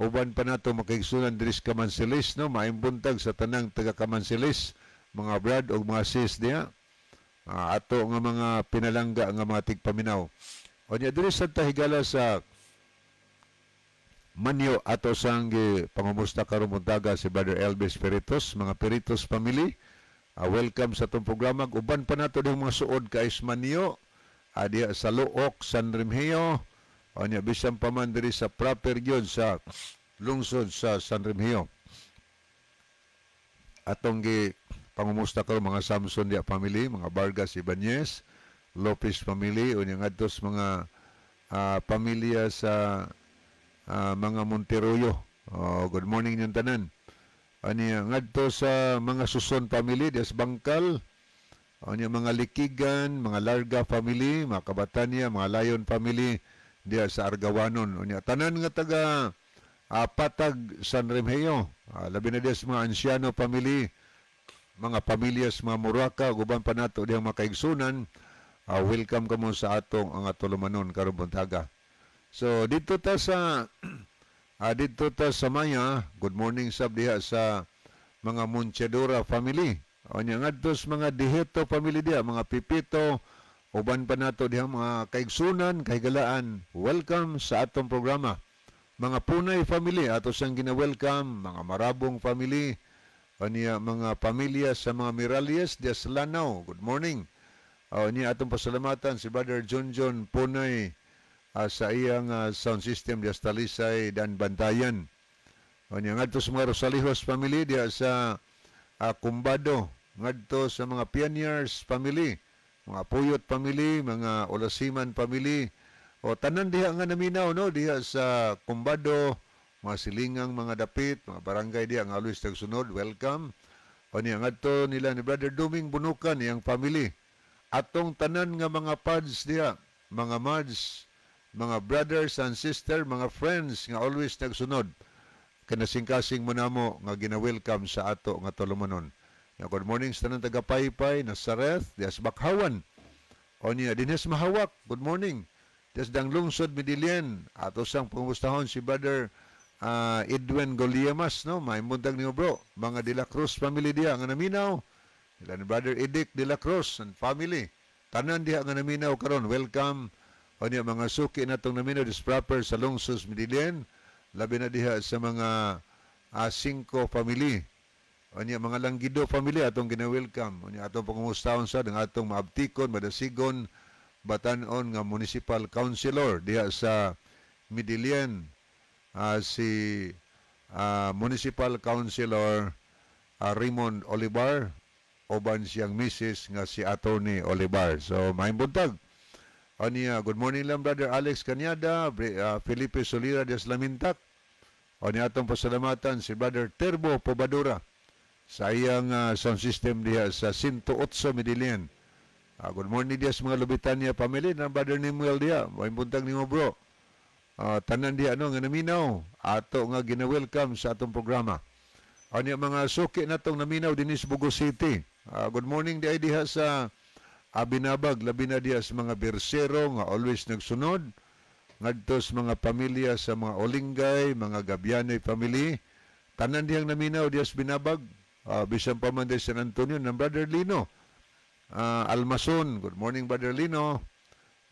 uban pa nato makaigsunan diri sa Kamansilis, no, maayong buntag sa tanang taga Kamansilis, mga brad og mga sis diya. Ato nga mga pinalangga nga mga tigpaminaw. O niya diri sa tahigala sa Manyo, ato sang pangumusta karon buntaga si Brother Elvis Peritos, mga Peritos family. Welcome sa atong programa. Uban pa nato dihang mga suod kay Manyo, diha sa Luok, San Remigio. O niya bisan pa man diri sa proper gyud sa lungsod sa San Remigio. Atong gi pangumusta karon mga Samson diya family, mga Vargas Ibanez, Lopez family, unya ngadto sa mga pamilya sa mga Monteroyo. Oh, good morning inyong tanan. Aniya ngadto sa mga Suson family diya sa Bangkal. Aniya mga Likigan, mga Larga family, mga Kabatanya, mga Lion family diya sa Argawanon. Unya tanan nga taga Patag San Remigio. Labi na diya sa mga Anciano family, mga pamilya sa mga Muraka, uban pa nato diyang makaigsunan. Welcome kamo sa atong ang tulumanon karon buntaga. So dito ta sa Maya, good morning sab diha sa mga Monchedora family. O nya ngadto sa mga Diheto family diha, mga Pipito, uban pa nato diha mga kaigsunan, kahigalaan. Welcome sa atong programa. Mga Punay family ato sang gina-welcome, mga Marabong family, aniya mga pamilya sa mga Miralles diha sa Lanao. Good morning. O niya atong pasalamatan si Brother John John Punay sa iyang sound system diha sa Talisay Dan Bantayan. O niya ngadto sa mga Rosalijos family diha sa Kumbado, ngadto sa mga Pioneers family, mga Puyot family, mga Olasiman family, o tanan diha nga naminaw, no, diha sa Kumbado, mga silingang mga dapit, mga barangay diha nga always tagsunod, welcome. O niya ngadto nila ni Brother Duming Bunukan iyang family. Atong tanan nga mga pads diha, mga mads, mga brothers and sister, mga friends nga always nagsunod. Kinasingkasing mo namo nga gina-welcome sa ato nga tulumanon. Ya, good morning sa tanan taga Paypay, Nazareth, diha sa Bakhawan. O niya dinhi sa Mahawak, good morning. Diha sa Dang Lungsod Medellin, ato sang pangustahon si Brother Edwin Goliamas, no, maayong buntag niyo, bro. Mga De La Cruz family diha nga naminaw. Nila ni Brother Edic De La Cruz and family. Tanan diha nga naminaw karon, welcome. O niya mga suki natong naminaw dis proper sa Lungsod Medellin, labi na diha sa mga Cinco family. O niya mga Langgido family atong gina-welcome. O niya atong pangumustahon sa ang atong maabtikon, madasigon, batanon nga municipal councilor diha sa Medellin, si Municipal Councilor Raymond Olivar uban siyang misis nga si Attorney Olivar. So maayong buntag. Aniya, good morning lang, Brother Alex Canyada, Felipe Solira des Lamintak. O ni atong pasalamatan si Brother Terbo Pobadura sa iyang sound system diha sa 108 Medellin. Good morning diha sa mga Lubitania family ng Brother Nimuel diha. Maayong buntag nimo, bro. Tanan diha, no, nga naminaw ato nga gina-welcome sa atong programa. Ano mga suki natong naminaw dinhi sa Bogo City. Good morning diha diha sa Binabag, labi na diha sa mga Bersero nga always nagsunod ngadto sa mga pamilya sa mga Olingay, mga Gabianoy family. Tanan dihang naminaw diha sa Binabag, bisan pa man diha sa San Antonio ng Brother Lino. Almason, good morning, Brother Lino.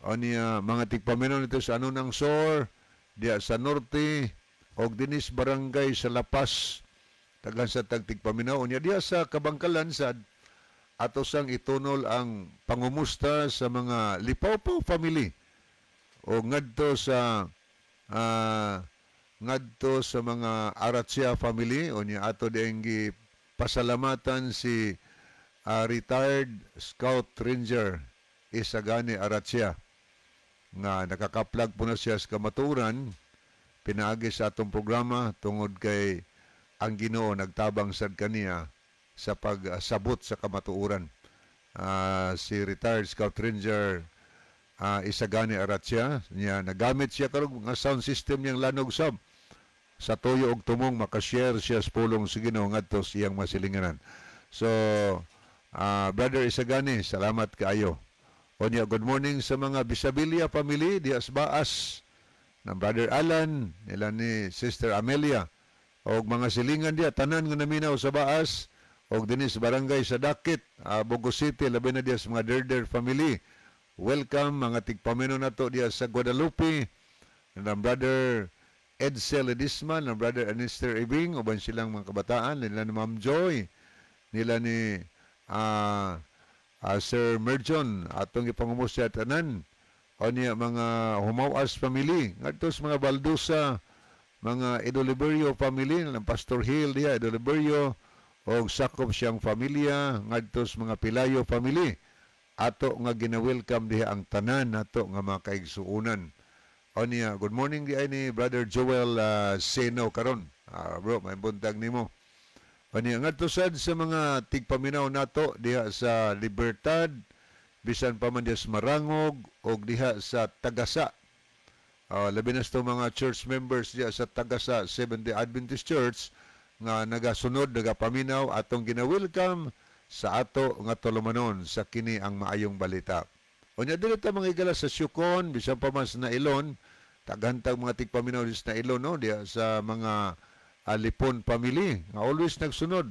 O niya mga tigpaminaw nito sa Anunang Sor, diha sa Norte, og dinis barangay sa Lapas. Daghan sa tagtigpaminaw unya diha sa Kabangkalan sad ato sang itunol ang pangumusta sa mga Lipawpaw family o ngadto sa mga Aratsia family. Unya ato diyang pasalamatan si retired Scout Ranger Isagani Aratsia nga nakakaplag po na siya sa kamaturan pinaagi sa atong programa tungod kay ang Ginoo nagtabang sad kaniya sa pagsabot sa kamatuoran. Si retired Scout Ranger Isagani Aratsia niya, nagamit siya karon nga sound system niyang lanog sab sa tuyo og tumong makashare siya sa pulong sa Ginoo ngadto sa iyang masilinganan. So, Brother Isagani, salamat kaayo. Onya, good morning sa mga Bisabilia family diha sa Baas ng Brother Alan, nila ni Sister Amelia, og mga silingan diha, tanan nga naminaw sa Baas, og dinhi sa barangay sa Dakit, Bogo City, labi na diha sa mga Derder family. Welcome mga tigpaminaw nato diha sa Guadalupe, ng Brother Edsel Edisman, ng Brother Anister Ibing, uban silang mga kabataan, nila ni Ma'am Joy, nila ni Sir Merjon, atong ipangumusta tanan. O niya mga Humawas family, ngadto sa mga Baldusa, mga Edoliberio family, ng Pastor Hill diha, Edoliberio, og sakop siyang familia, ngadto sa mga Pilayo family. Ato nga gina-welcome diha ang tanan nato nga mga kaigsuonan. O niya, good morning di ay ni Brother Joel Seno karon. Bro, may buntag nimo. O niya, ngadto sad sa mga tigpaminaw nato diha sa Libertad, bisan pa man diha sa Marangog og diha sa Tagasa. Labi na sa mga church members diha sa Tagasa Seventh-day Adventist Church nga nagasunod, nagapaminaw, atong gina-welcome sa ato nga tulumanon sa kini ang maayong balita. Unya dili ta mga higala sa Siocon, bisan pa man sa Nailon, taghantag mga tigpaminaw sa Nailon, no, diha sa mga Lipon family nga always nagsunod.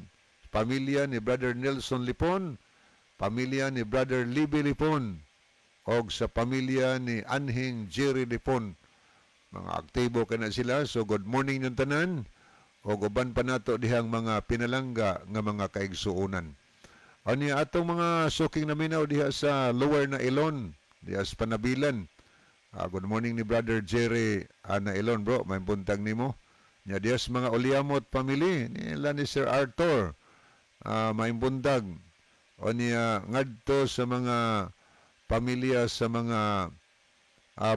Pamilya ni Brother Nelson Lipon, pamilya ni Brother Libby Lipon, og sa pamilya ni Anhing Jerry Lipon. Mga aktibo kana sila, so good morning yung tanan. Og uban pa nato dihang mga pinalangga nga mga kaigsuonan. Ani atong mga suking naminaw diha sa Lower na Ilon, diha sa Panabilan. Good morning ni Brother Jerry na Ilon, bro, may buntag nimo. Nya diha sa mga Oliamot family, nila ni Sir Arthur, may buntag. O niya ngadto sa mga pamilya sa mga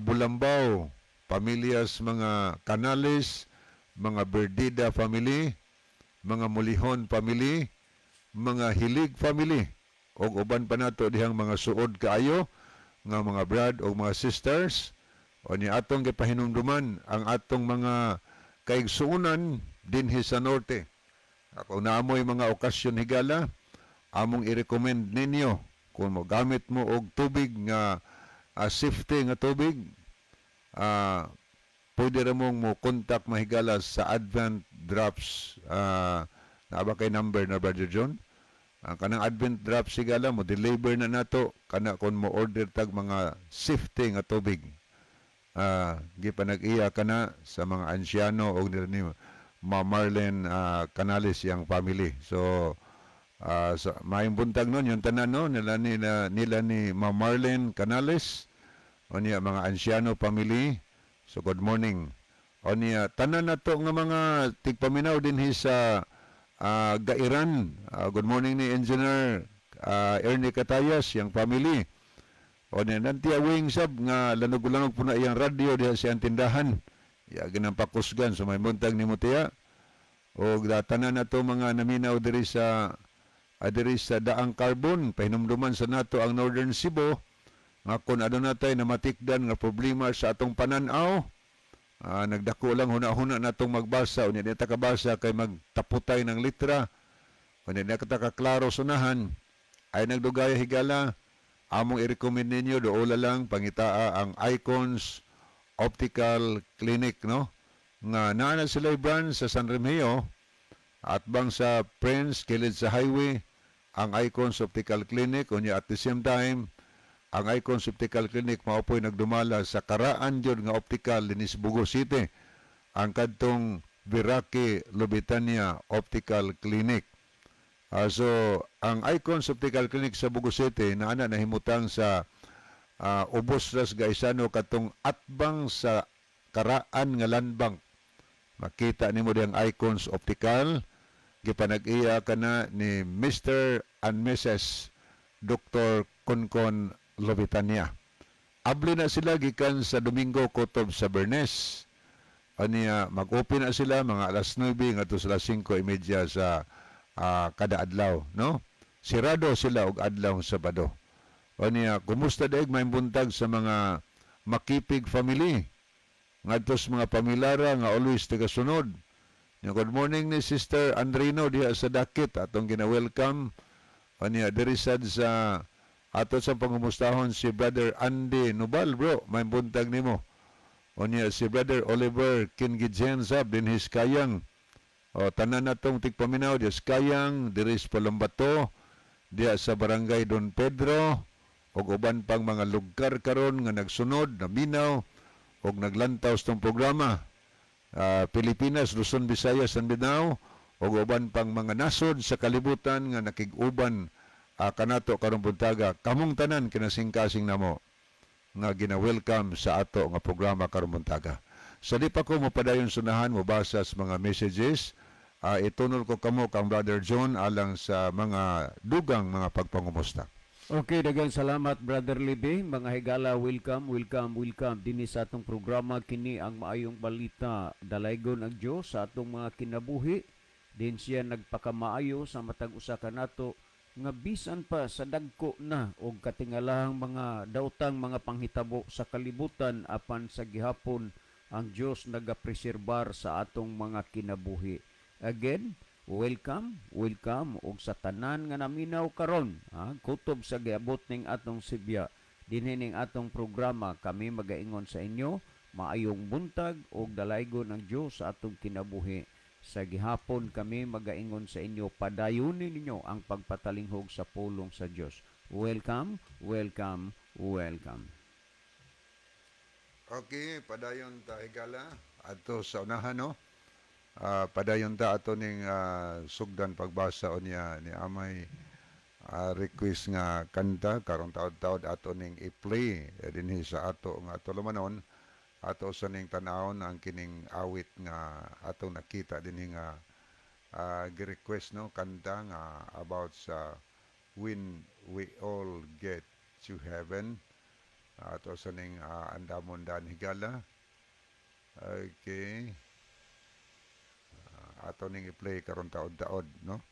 Bulambaw, pamilya sa mga Canales, mga Berdida family, mga Mulihon family, mga Hilig family, og uban pa nato dihang mga suod kaayo nga mga brad og mga sisters. O ni atong gipahinumduman ang atong mga kaigsuonan dinhi sa norte. Kung naamoy mga okasyon higala, among i-recommend ninyo kung mogamit mo og tubig nga safety nga tubig, pwede ra mong mo contact mahigala sa Advent Drops. Naa ba kay number na, Brother John? Ang kanang Advent Drops higala mo deliver na nato kana kung mo order tag mga safety nga tubig. Gipanag-iya kana sa mga ansyano og nila ni Ma Marlene Canales yang family. So sa maayong buntag nun yung tanan, no, nila ni Ma Marlene Canales o niya mga ansyano family. So good morning. O niya tanan nato nga mga tigpaminaw dinhi sa Gairan. Good morning ni Engineer Ernie Catayas yang family. O niya nanti awing sab nga lanog-lanog po na iyang radyo diha sa iyang tindahan. Ya ginang pakusgan. So may buntag nimo, tiya. Og tanan nato mga naminaw diri sa Daang Carbon, pahinumduman sa nato ang Northern Cebu nga kung aduna tay namatikdan nga problema sa atong pananaw, nagdako lang huna-huna natong magbasa, unya di ta kabasa kay magtaputay ng litra, unya di ta kaklaro sunahan, ay nagdugaya, higala, among i-recommend ninyo, duola lang pangitaa ang Icons Optical Clinic, no, nga naa na sila branch sa San Remigio at bang sa Prince, kilid sa highway ang Icons Optical Clinic. Unya at the same time, ang Icons Optical Clinic mao po'y nagdumala sa karaan jud nga optical dinhi sa Bogo City, ang kadtong Viraki Lubitania Optical Clinic. So ang Icons Optical Clinic sa Bogo City naa na nahimutang sa ubos ras Gaisano, katong atbang sa karaan nga Land Bank. Makita nimo diyang Icons Optical, gipanag-iya kana ni Mr. and Mrs. Dr. Konkon Lobitania. Abli na sila gikan sa Domingo kutob sa Bernes. Aniya mag-open na sila mga alas 9 ngadto sa alas 5:30 sa kada adlaw, no? Sirado sila og Adlaw Sabado. Aniya, kumusta daig, may buntag sa mga Makipig family, ngadto sa mga pamilara nga always taga-sunod. Nya, good morning ni Sister Andrino diha sa Dakit, atong gina-welcome. Aniya diri sad sa ato sa pangumustahon si Brother Andy Nubal, bro, may buntag nimo. Unya si Brother Oliver Kingijensa dinhi sa Kayang. O tanan natong tigpaminaw diha sa Kayang, diri sa Palombato, diha sa Barangay Don Pedro, ug uban pang mga lugar karon nga nagsunod, naminaw ug naglantaw sa tong programa. Pilipinas, Luzon, Visayas, and Mindanao, ug uban pang mga nasod sa kalibutan nga nakig-uban kanato karong buntaga. Kamong tanan kinasingkasing namo nga gina-welcome sa ato nga programa karong buntaga. Sa di pa ko mopadayon sunahan mobasa sa mga messages, itunol ko kamo kang Brother John alang sa mga dugang mga pagpangumusta. Okay, daghang salamat, Brother Libby. Mga higala, welcome, welcome, welcome dinhi sa atong programa, kini ang Maayong Balita. Dalaygon ang Dios sa atong mga kinabuhi. Din siya nagpakamaayo sa matag usa kanato nga bisan pa sa dagko na og katingalahang mga daotang mga panghitabo sa kalibutan, apan sa gihapon ang Dios nagapreserbar sa atong mga kinabuhi. Again, welcome, welcome og sa tanan nga naminaw karon, ha, kutob sa giabot ning atong sibya dinhi ning atong programa, kami magaingon sa inyo, maayong buntag og dalaygon ang Dios sa atong kinabuhi. Sa gihapon kami magaingon sa inyo, padayunin ninyo ang pagpatalinghog sa pulong sa Dios. Welcome, welcome, welcome. Okay, padayon ta, higala, adto sa unahan, no. Padayon ta ato ning sugdan pagbasa unya ni amay request nga kanta karong taod-taod ato ning i-play dinhi sa ato nga tulumanon. Ato sa ning tanawon ang kining awit nga atong nakita dinhi nga gi-request, no, kanta nga about sa "When We All Get to Heaven". Ato sa ning andamon dan, higala. Okay, ato ning i-play karon taod-taod, no.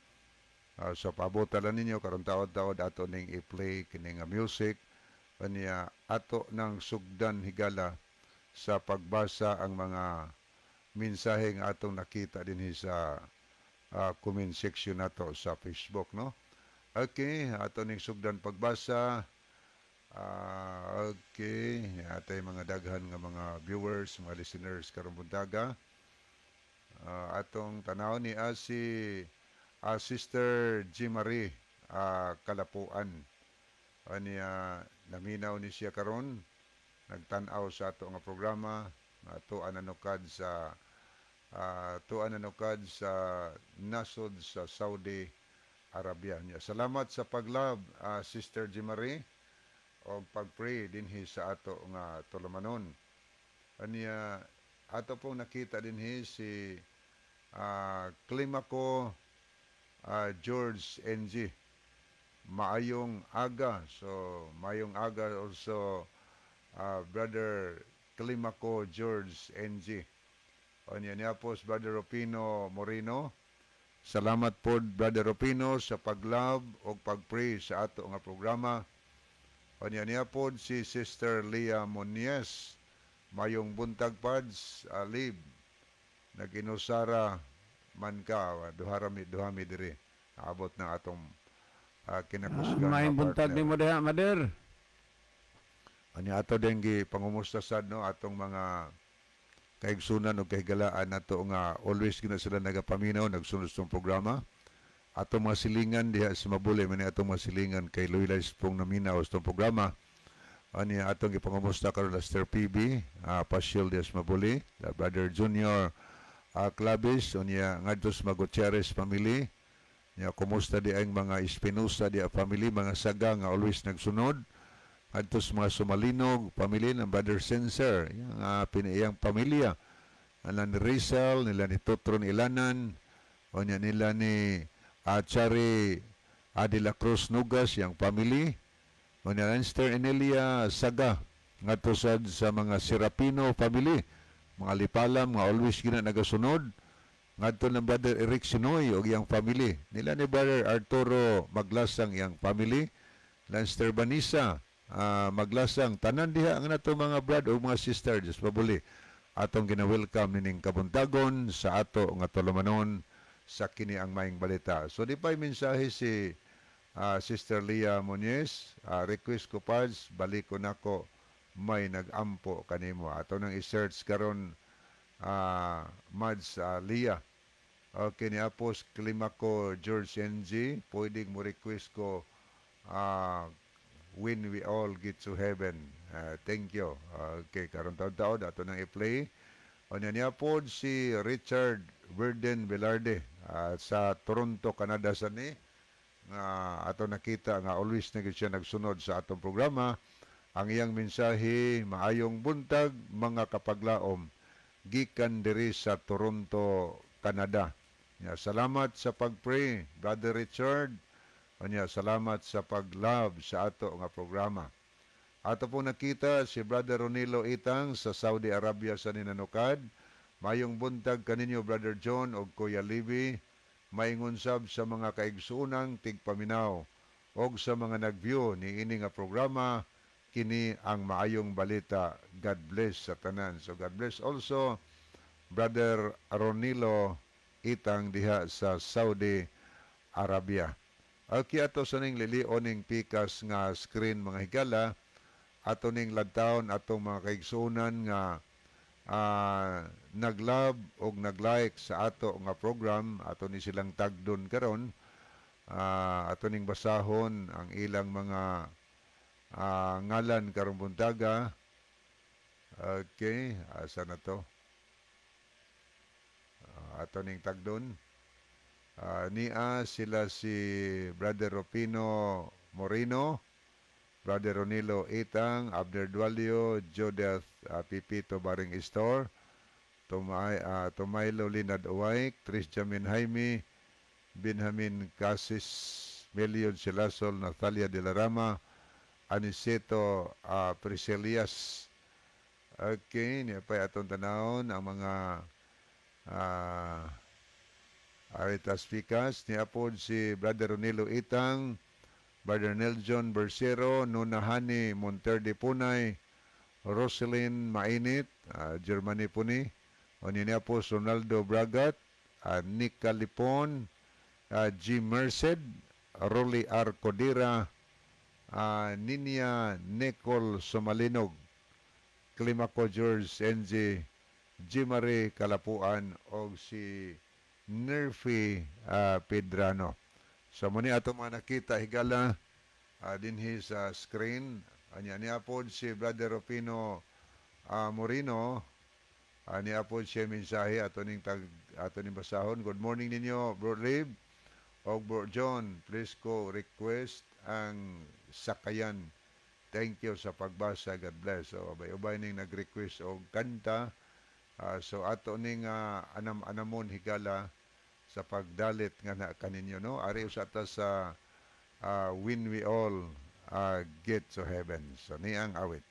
So paabota lang ninyo karon taod-taod ato ning i-play kining nga music. Kanya ato nang sugdan, higala, sa pagbasa ang mga mensahe nga atong nakita dinhi sa comment section nato sa Facebook, no. Okay, ato ning sugdan pagbasa. Okay, atay mga daghan nga mga viewers, mga listeners karong buntaga. Atong tanaw ni si Sister G. Marie Kalapuan. Aniya naminaw ni siya karon, nagtan-aw sa ato nga programa nga tuan nanukad sa nasod sa Saudi Arabia. Nya, salamat sa paglove, Sister G. Marie, o pag-pray dinhi sa ato nga tulumanon. Aniya ato pong nakita dinhi si Climaco George NG. Maayong aga. So maayong aga also, Brother Climaco George NG. Unya niya po si Brother Rupino Moreno. Salamat po, Brother Rupino, sa pag-love o pag-pray sa ato nga programa. Unya niya po si Sister Leah Monies. Mayong buntag, Pads, Alib. Nag-inusara man ka, duha mi, duha mi diri. Abot ng atong kinakusgan Maayong nga buntag partner. nimo diha, Mader. Ani ato din gi pangumusta sad, no, atong mga kaigsunan o kahigalaan nato nga always gina sila nagapaminaw, nagsunod sa programa. Atong mga silingan diha sa Mabuli man, atong mga silingan kay Luis pong naminaw sa itong programa. Ani atong gipangumusta karon Lester PB, Pasyol diha sa Mabuli, the Brother Junior Clavis, unya ngadto sa Gutierrez family. Nya kumusta di ang mga Espinosa di family, mga Saga nga always nagsunod, adto sa mga Sumalinog family ng Brother Senser, yang pinaiyang pamilya, nila ni Rizal, nila ni Totron Ilanan, unya nila ni Chari Adela Cruz Nugas, yang family, unya Lanster Enelia Saga, ngadto sad sa mga Serapino family, mga Lipalam nga always gina nagasunod, ngadto ng Brother Eric Sinoy og iyang family, nila ni Brother Arturo Maglasang, iyang family, Lanster Banisa Maglasang, tanan diha ang nato mga brad o mga sister, Diyos pabuli, atong gina-welcome nining kabuntagon sa ato nga tulumanon sa kini ang maayong balita. So di pa'y mensahe si Sister Leah Muñez, request ko, Pads, balik ko nako may nagampo kanimo. Ato nang i-search karon, Mads Leah. Okay, ni Apos Climaco George NG, pwedeng mo request ko "When We All Get to Heaven". Thank you. Okay, karon taon-taon ato nang i-play. Unya niya po si Richard Verden Velarde sa Toronto, Canada sa ni nga ato nakita nga always na gyud siya nagsunod sa atong programa. Ang iyang mensahe, maayong buntag mga kapaglaom gikan diri sa Toronto, Canada. Ya, salamat sa pag-pray, Brother Richard. Unya, salamat sa pag-love sa ato nga programa. Ato po nakita si Brother Ronilo Itang sa Saudi Arabia sa Ninanukad. Mayong buntag kaninyo, Brother John og Kuya Libby. Maingon sab sa mga kaigsuonang tigpaminaw og sa mga nag-view ni ini nga programa, kini ang maayong balita. God bless sa tanan. So God bless also, Brother Ronilo Itang diha sa Saudi Arabia. Okay, ato sa ning lilion ning pikas nga screen, mga higala, ato ning lantawon atong mga kaigsuonan nga nag-love og nag-like sa ato nga program. Ato ni silang tagdon karon. Ato ning basahon ang ilang mga ngalan karong buntaga. Okay, asa na to? Ato ning tagdon. Nia sila si Brother Rupino Moreno, Brother Ronilo Itang, Abner Dualio, Jodeth Pipito Baring Store, Tumaylo Linad Uwayk, Tris Jamin Jaime, Benjamin Casis, Melion Silasol, Natalia de la Rama, Aniceto Priscilias. Okay, niya pa atong tanawon ang mga Aritas Picas, ni apod si Brother Ronilo Itang, Brother Neljon Bersero, Nunahani Monterde Punay, Roselyn Mainit, Germany po ni, o niya po Ronaldo Bragat, Nick Calipon, G. Merced, Rolly R. Codira, Ninia Nicole Sumalinog, Climaco George NG, G. Marie Kalapuan, o si Nerfy Pedrano. So muni ato mga nakita, higala, dinhi sa screen. Anya niya po si Brother Rufino Moreno. Niya po siya mensahe ato ning basahon. Good morning ninyo, Bro Lib og Bro John. Please ko request ang "Sakayan". Thank you sa pagbasa. God bless. So ubay-ubay ning nag-request og kanta. So ato ning anam-anamon, higala, sa pagdalit nga na kaninyo, no, ari usa ta sa "When We All Get to Heaven". So ni ang awit.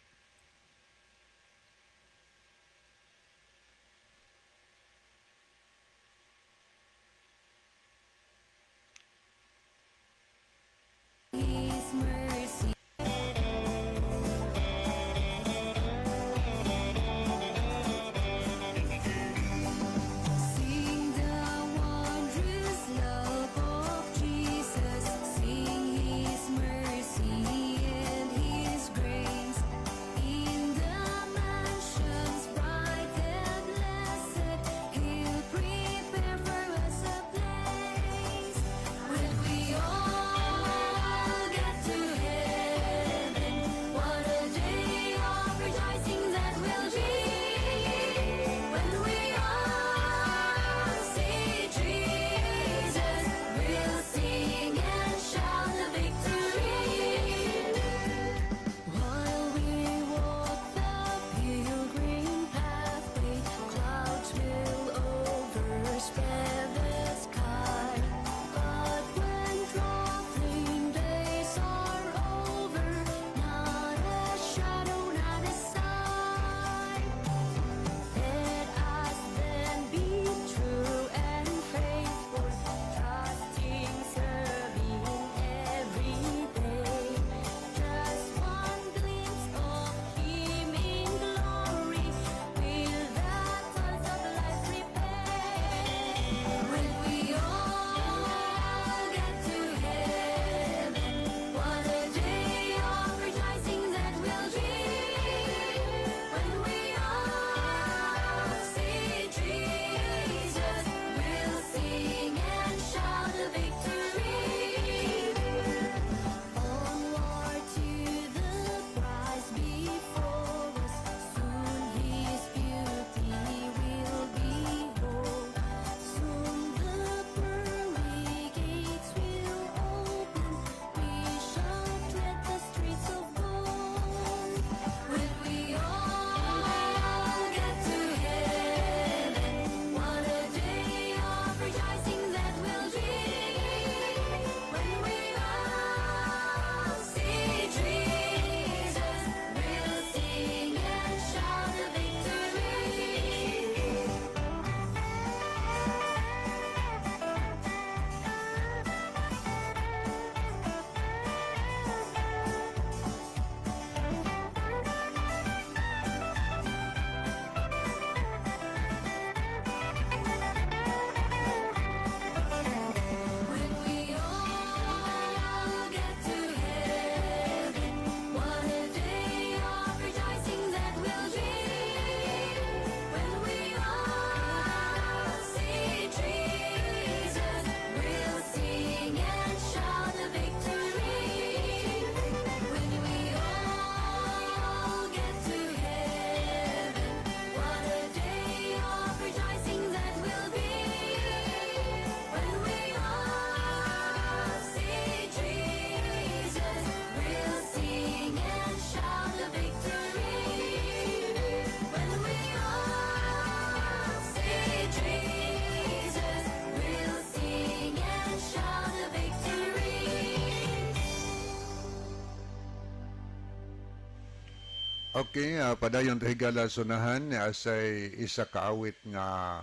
Okay, padayon ta higala sunahan asay isa ka awit nga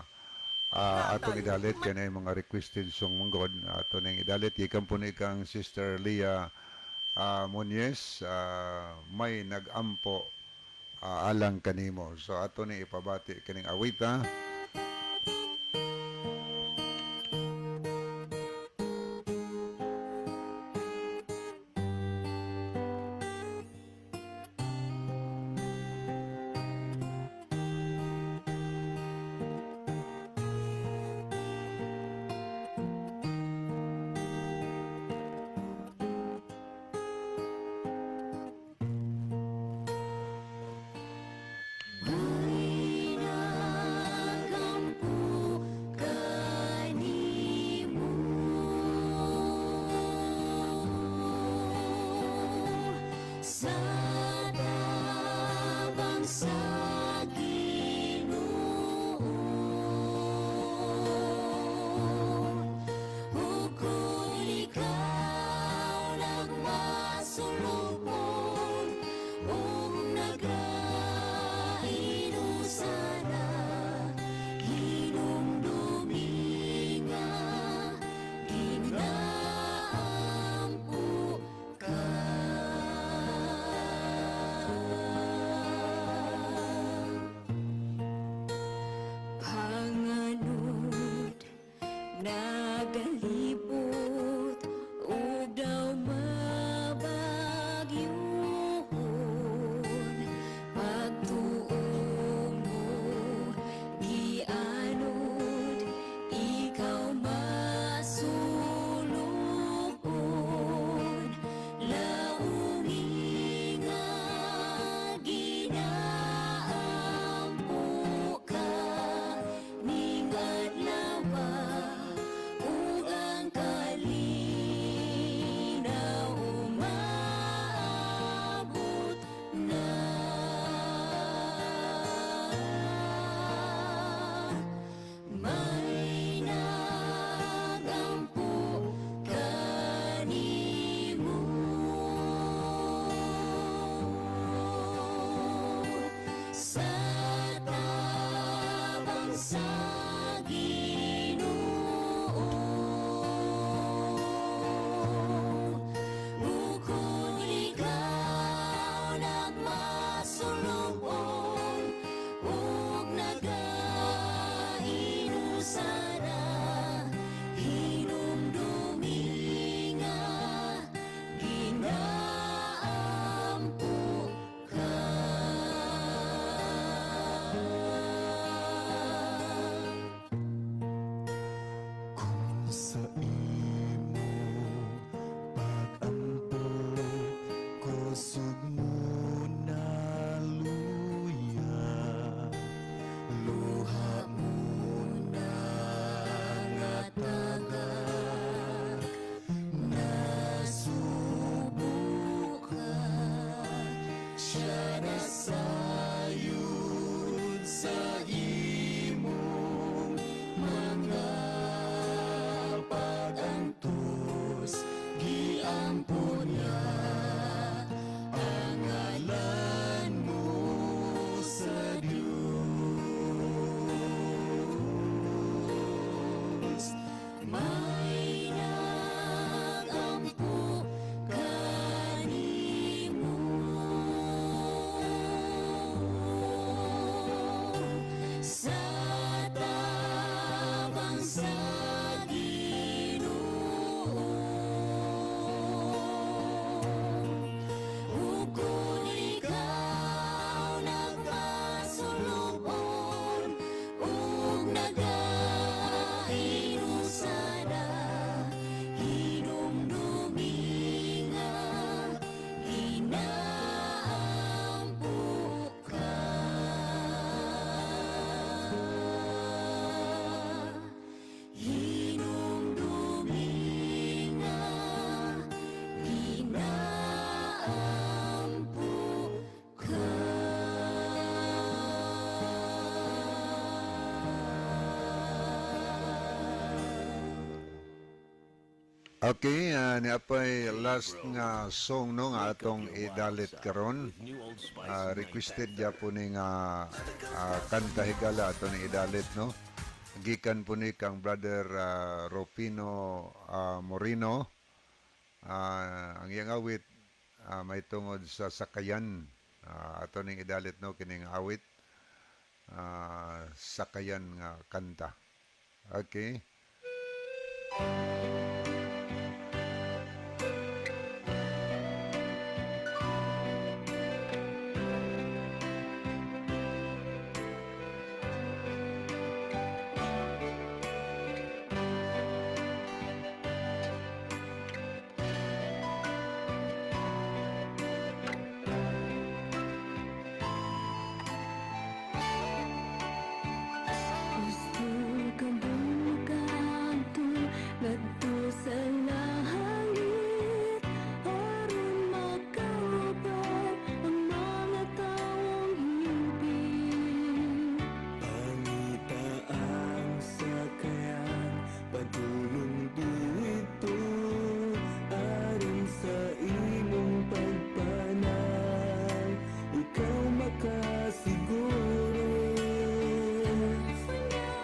atong idalit kanay mga requested song manggod ato ning idalit gikan po ni kang Sister Leah Muñez, may nagampo alang kanimo. So ato ni ipabati kining awita. May nagampo kanimo sa tabang sa Ginoo, ug kung ikaw nagmasulupon ug nagainusara, hinumdumi nga ginaampo ka. Panganod nagalipot ug daw mabagyuhon, pagtuo mo gianod, ikaw masulupon, laungi nga ginaampo ka ning adlaw ug ang kalinaw umaabot na. May nagampo kanimo sa tabang sa Ginoo, ug kung ikaw nagmasulupon ug nagainusara, hinumdumi nga ginaampo ka. Kung sa imo pag-ampo, kusog mo na luya, luha mo na nga tagak, nasubo ka, siya na sayod sa imong mga pag-antos, giampo niya ang ngalan mo sa Diyos. May nagampo kanimo sa tabang sa Ginoo, Okay, niapay last nga song no nga atong idalit karon. Requested gyapon ni nga kanta, higala, ato ni idalit no. Gikan po ni kang Brother Rufino Moreno. Ang iyang awit may tungod sa sakayan. Ato ning idalit no kining awit sakayan nga kanta. Okay. Gusto ka bang makaadto ngadto sa langit aron makauban ang mga tawong hingpit? Pangita ang sakayan padulong didto aron sa imong pagpanay ikaw makasiguro.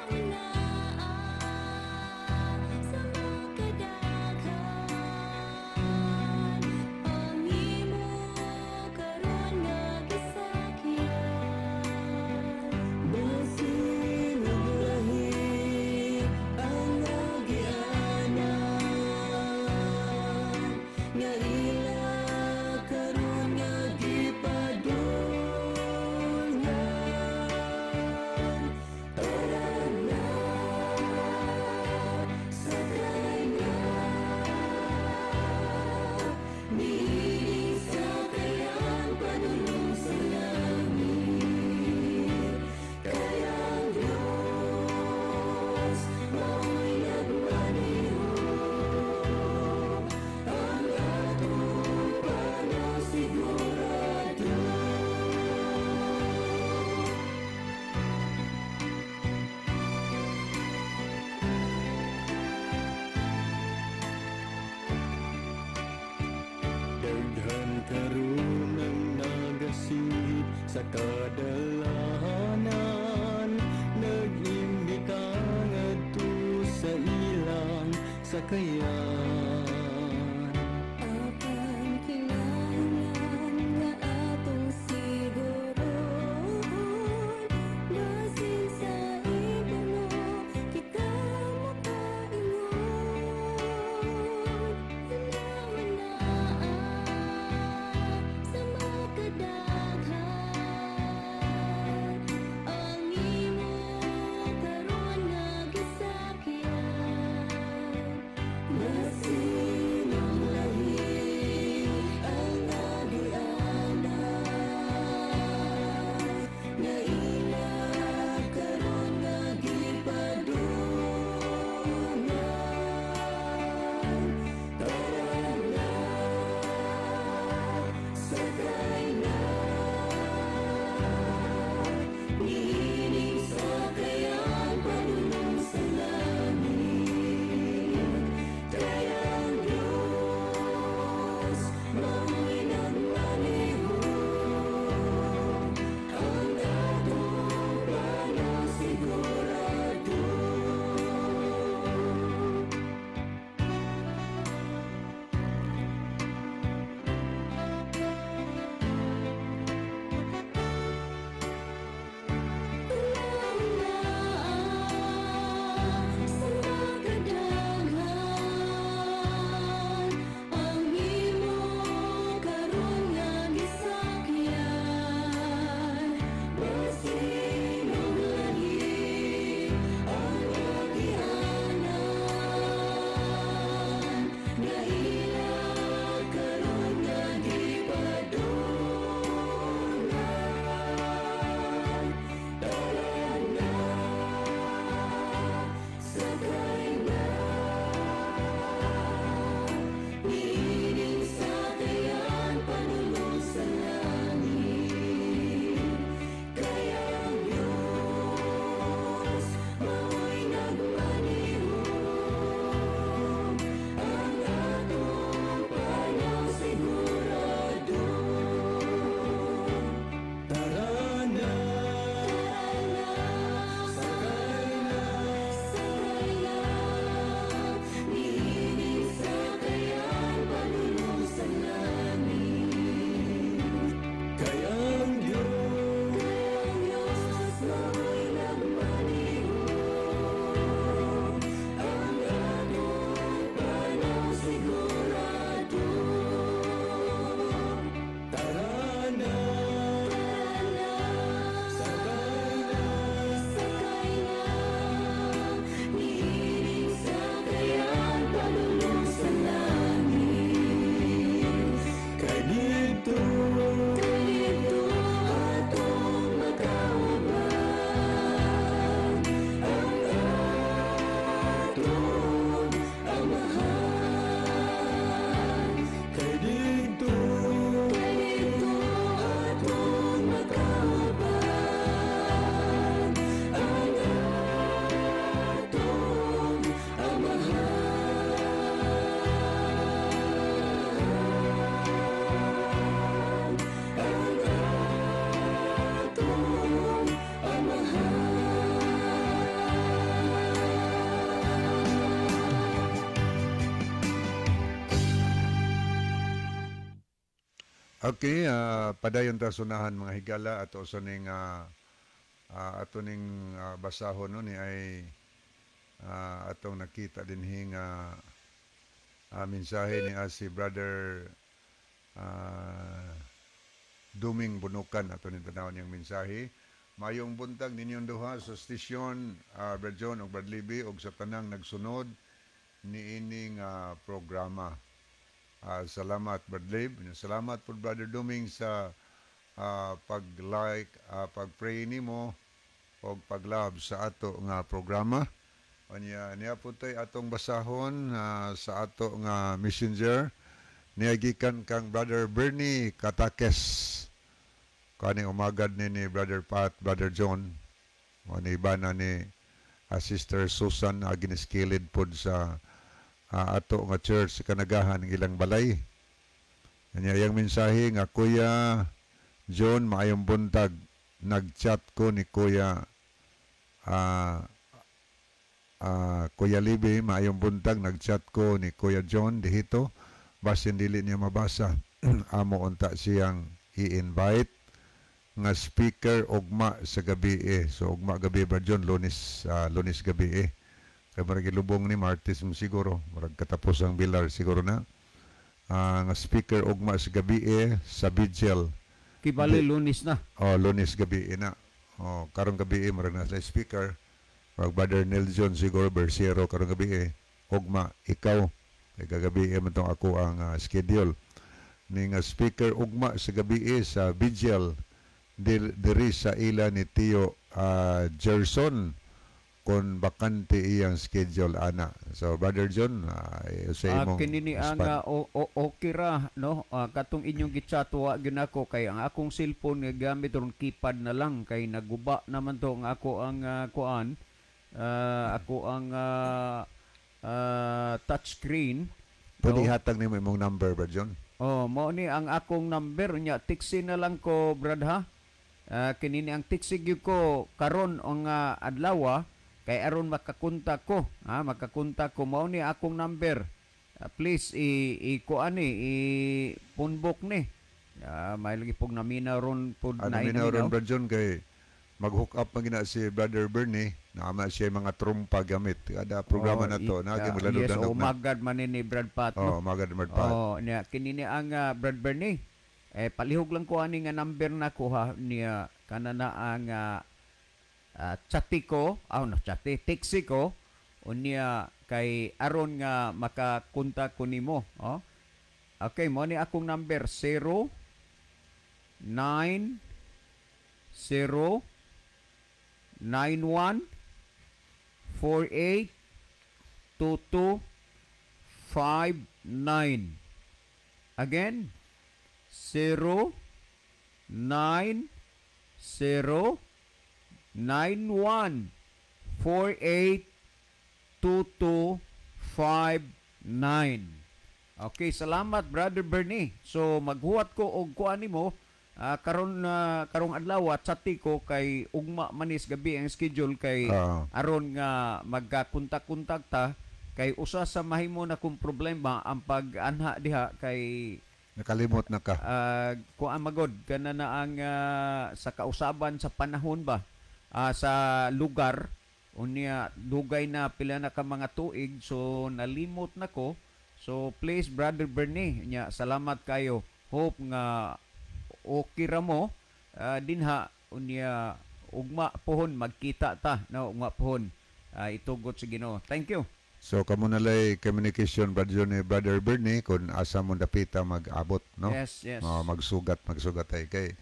Una-unaa sa makadaghan ang imo karon nga gisakyan. Basin og lahi ang agianan nga ila karon nga gipadulngan. Tara na, Sakay na niining sakayan padulong sa langit, kay ang Diyos mao'y nagmaneho, ang atong panaw sigurado. Daghan karon ang nagasinggit sa kadalahanan, nag-imbita ngadto sa ilang sakayan. Apan kinahanglan nga atong sigurohon, basin sa imo kita makaingon. Una-unaa sa makadaghan ang imo karon nga gisakyan. Okay, padayon ta sunahan, mga higala, ato sa ning ato ning basahon, no, ni ay atong nakita dinhi nga mensahe ni si Brother Duming Bunukan. Ato ning tanawon niyang mensahe. Mayong buntag ninyong duha sa stasyon, Brad John ug Brad Libby, ug sa tanang nagsunod niining programa. Salamat, Brad Lib. Salamat po, Brother Duming, sa pag-like, pag-pray nimo og pag-love sa ato nga programa. Unya niya po tay atong basahon sa ato nga Messenger niya gikan kang Brother Bernie Katakes. Kani umagad ni Brother Pat, Brother John. O ni iba na ni Sister Susan, giniskilid pod sa ato nga church sa Kanagahan ng ilang balay. Kanya iyang mensahe nga, "Kuya John, maayong buntag. Nag-chat ko ni Kuya Kuya Libby, maayong buntag. Nag-chat ko ni Kuya John dihito. Basin dili niya mabasa. Amo unta siyang i-invite nga speaker ugma sa gabi eh." So ugma gabi, Brad John, Lunes, Lunes gabi eh. Kay murag ilubong ni Martes mo siguro, murag katapos ang bilar siguro na. Nga speaker ugma sa gabi eh sa Vigil. Kibali Lunes na. Oh, Lunes gabi eh na. Oh, karong gabi eh murag na sa speaker. Murag Brother Nelson siguro Bersiero karong gabi eh. Ugma ikaw kay kagabi eh man tong ako ang schedule. Ni nga speaker ugma sa gabi eh sa Vigil diri sa ila ni Tio Gerson kung bakante iyang schedule ana. So Brother John, sa imong Kini ni ang respond. Okay ra, no, katong inyong gichat wa gyud nako kay ang akong cellphone nga gamit ron keypad na lang kay naguba naman to ang ako ang kuan, ako ang touch screen. Pwede No? hatag nimo imong number, Brother John. Oh, mao ni ang akong number nya. Tiksi na lang ko, Brad, ha. Kini ni ang tiksi gyud ko karon ang adlaw kay aron makakontak ko. Ha, makakontak ko, mao ni akong number. Please i kuan ni, i phone book ni. May lagi pog namina ron pod. Ano Na minaw ron, Brother John, kay mag-hook up man gina si Brother Bernie, naama siya mga trumpa gamit. Kada programa na to, na Yes, oh, magad man ni Brad Pat, Oh, no? magad Brad Pat. Oh, niya kini ni ang Brad Bernie. Eh, palihog lang ko ani nga number na ko ha niya kana na ang chati ko, no, chati, tiksi ko unya kay aron nga makakontak ko nimo, oh. Okay, mo ni akong number 0 9 0 9 1 4 8 2 2 5 9. Again, 0 9 0 9 1 4 8 2 2 5 9. Okay, salamat, Brother Bernie. So maghuwat ko og kuan nimo karon, karong adlaw chati ko kay ugma manis gabi ang schedule kay aron nga magkakontak-kontak ta kay usa sa mahimo na kong problema ang pag-anha diha kay Nakalimot na ka. Kuan magod kana na ang sa kausaban sa panahon ba, sa lugar unya dugay na pila na ka mga tuig, so nalimot na ko. So please, Brother Bernie nya, salamat kayo. Hope nga okay ra mo dinha unya ugma pohon magkita ta, no, ugma pohon, itugot sa Ginoo. Thank you. So kamo na lay communication, Brother John, ni Brother Bernie kung asa mo dapita mag-abot, no? Yes. Oh, magsugat ay kay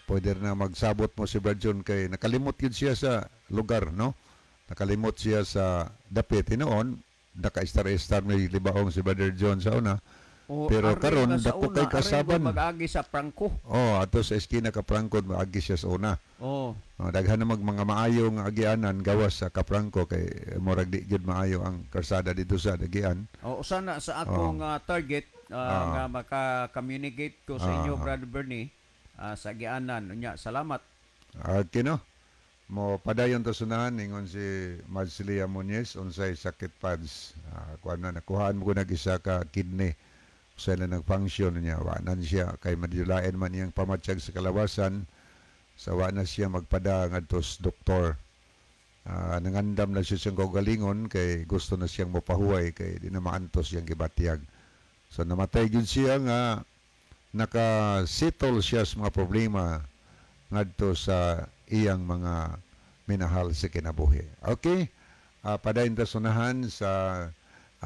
pwede na magsabot mo si Brother John kay nakalimot yun siya sa lugar, no? Nakalimot siya sa dapit. Hinuon, naka-istar-istar may libaong si Brother John sa una. O, Pero aril karon, na sa dako una, kay aril kasaban. ba mag-agi sa prangko. Oh, ato sa eskina Kaprangko maagi siya sa una. Oh, daghan na mag mga maayo nga agianan gawas sa Kaprangko kay murag di gyud maayo ang karsada dito sa dagian. O, sana sa akong target nga maka-communicate ko sa inyo, Brother Bernie, sa agianan. Unya, salamat. Okay, no? Mo padayon ta sunahan ningon si Marcelia Muñez, unsay sakit, pads? Kuan na nakuhaan mo ko nag isa ka kidney. Sa ila nag-function niya, wa na siya kay madulain man iyang pamatsyag sa kalawasan, sa wa na siya magpada ngadto sa doktor. Nangandam na siya siyang kaugalingon kay gusto na siyang mapahuway kay di na maantos siyang gibatyag. So namatay gyud siya nga nakasettle siya sa mga problema ngadto sa iyang mga minahal sa kinabuhi. Okay? Padayon ta sunahan sa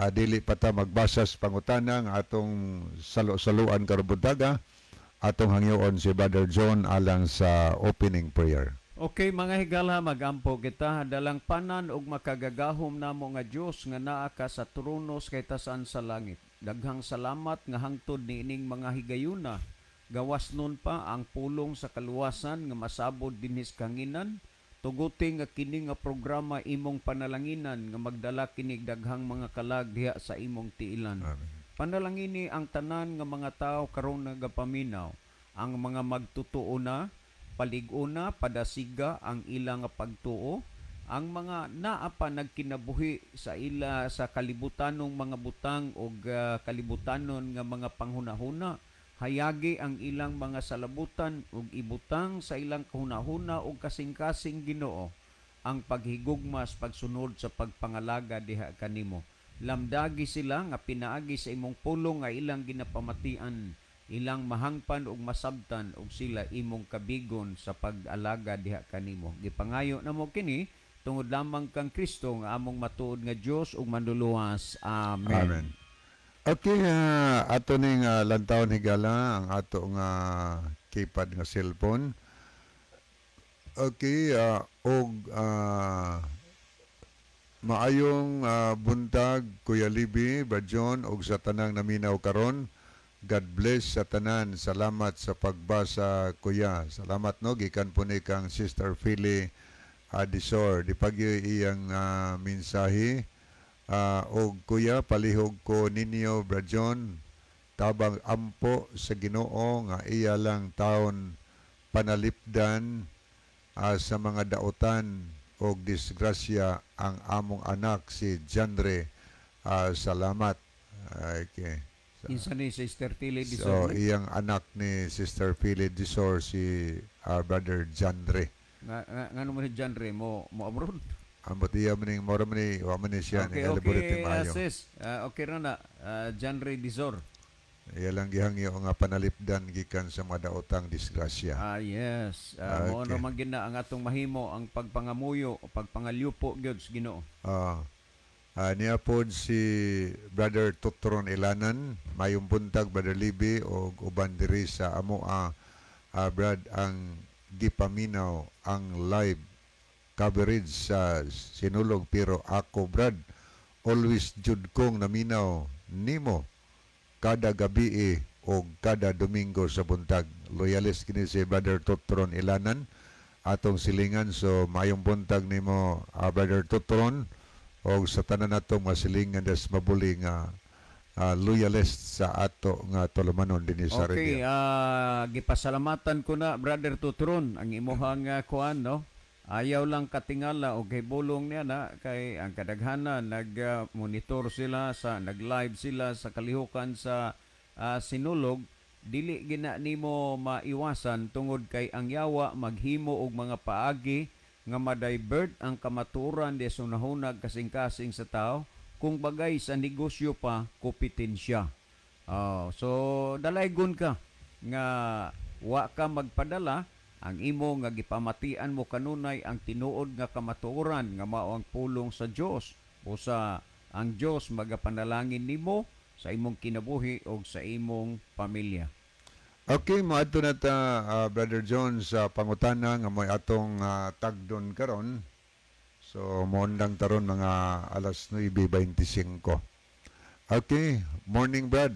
dili pa ta magbasa sa pangutana nga atong salo-saluan karong buntaga, atong hangyoon si Brother John alang sa opening prayer. Okay, mga higala, magampo kita. Dalang panan og makagagahom namo nga Dios nga naa ka sa trono sa katasan sa langit. Daghang salamat nga hangtod niining mga higayuna. Gawas nun pa ang pulong sa kaluwasan nga masabod dinhi sa kanginan. Tuguti nga kini nga programa imong panalanginan nga magdala kinig daghang mga kalag diha sa imong tiilan. Amen. Panalangini ang tanan nga mga tao karon nagapaminaw, ang mga magtutuo na, palig-una, padasiga ang ilang nga pagtuo, ang mga naa pa nagkinabuhi sa ila sa kalibutanong mga butang og kalibutanon nga mga panghunahuna, hayagi ang ilang mga salabutan ug ibutang sa ilang kahunahuna og kasing-kasing, Ginoo, ang paghigugma sa pagsunod sa pagpangalaga diha kanimo. Lamdagi sila nga pinaagi sa imong pulong nga ilang ginapamatian, ilang mahangpan ug masabtan ug sila imong kabigon sa pag-alaga diha kanimo. Gipangayo namo kini tungod lamang kang Kristo nga among matuod nga Dios ug manluluwas. Amen. Amen. Okay, ato ning lantawon, higala, ang ato nga keypad nga cellphone. Okay, og maayong buntag, Kuya Libi, Brad John, og sa tanang naminaw karon. God bless sa tanan. Salamat sa pagbasa, Kuya. Salamat, no, gikan po ni kang Sister Philly Adisor. Di pagyo iyang mensahe. Og kuya, palihog ko ninyo, Brad John, tabang ampo sa Ginoo nga iya lang taon panalipdan sa mga dautan og disgrasya ang among anak si Janre. Salamat. Okay. Kinsa ni Sister Philly So, Disor? Iyang anak ni Sister Philly Disor, si Brother Janre. Nga ngano man si Janre mo mo abroad? Ambot iya man ning mora man ni wa man ni siya Okay, ni elaborate okay, maayo. Sis. Okay ra na. Janre Disor. Iya lang gihangyo nga panalipdan gikan sa mga daotang disgrasya. Ah, yes. Mo naman gina ang atong mahimo ang pagpangamuyo o pagpangalyupo gyud sa Ginoo. Niya pod si Brother Tutron Ilanan, mayong buntag, Brother Libi og uban diri sa amoa. Brad, ang gipaminaw ang live coverage sa Sinulog, pero ako, Brad, always jud kong naminaw nimo kada gabi o kada Domingo sa buntag. Loyalist kini si Brother Tutron Ilanan, atong silingan. So mayong buntag nimo, Brother Tutron, og sa tanan natong mga silingan des mabuli nga loyalist sa ato nga tulumanon dinhi sa Okay, radio. Gipasalamatan ko na, Brother Tutron, ang imuhang kuan, no. Ayaw lang katingala og kay bulong niya na kay ang kadaghanan nag-monitor sila sa nag-live sila sa kalihukan sa Sinulog. Dili gina nimo maiwasan tungod kay ang yawa maghimo og mga paagi nga ma-divert ang kamatuoran di sunahunag kasing-kasing sa tao, kung bagay sa negosyo pa kompetensya. Oh, so dalaygon ka nga wa ka magpadala. Ang imo nga gipamatian mo kanunay ang tinuod nga kamatuoran nga mao ang pulong sa Dios o sa ang Dios magapanalangin nimo sa imong kinabuhi o sa imong pamilya. Okay, moadto na ta, Brother John, sa pangutana nga may atong tagdon karon. So moundang taron mga alas 9:25. Okay, morning, Brad.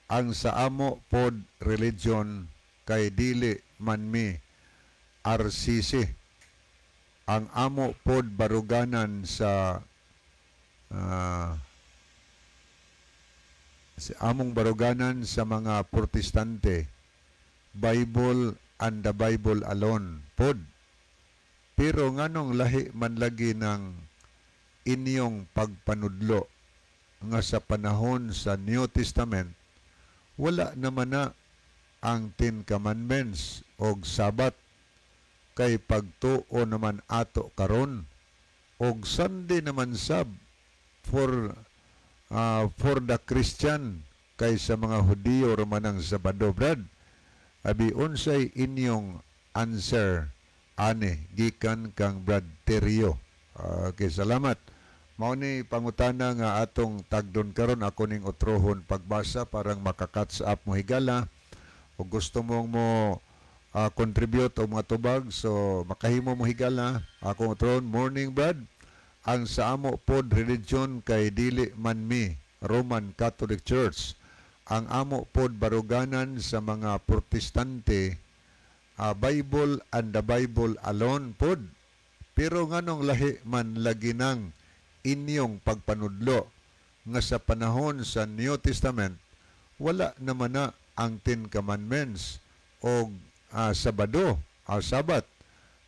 Ang sa amo pod religion kay dili man mi RCC. Ang amo pod baruganan sa among baruganan sa mga Protestante, Bible and the Bible alone pod. Pero nganong lahi man lagi ng inyong pagpanudlo nga sa panahon sa New Testament Wala naman na ang Ten Commandments og Sabat kay pagtuo naman ato karon og Sunday naman sab for the Christian kay sa mga Hudiyo ra man ang Sabado, Brad. Abi unsay inyong answer ani, gikan kang Brad Terio? Okay, salamat. Mao ni pangutana nga atong tagdon karon. Ako ning utrohon pagbasa parang maka-catch up mo, higala, o gusto mong mo contribute o mga tubag, so makahimo mo, higala. Akong utrohon. Morning, Brad. Ang sa amo pod religion kay dili man mi Roman Catholic Church. Ang amo pod baruganan sa mga Protestante, Bible and the Bible alone pod. Pero nganong lahi man lagi nang inyong pagpanudlo nga sa panahon sa New Testament wala naman na ang Ten Commandments o Sabado, Sabat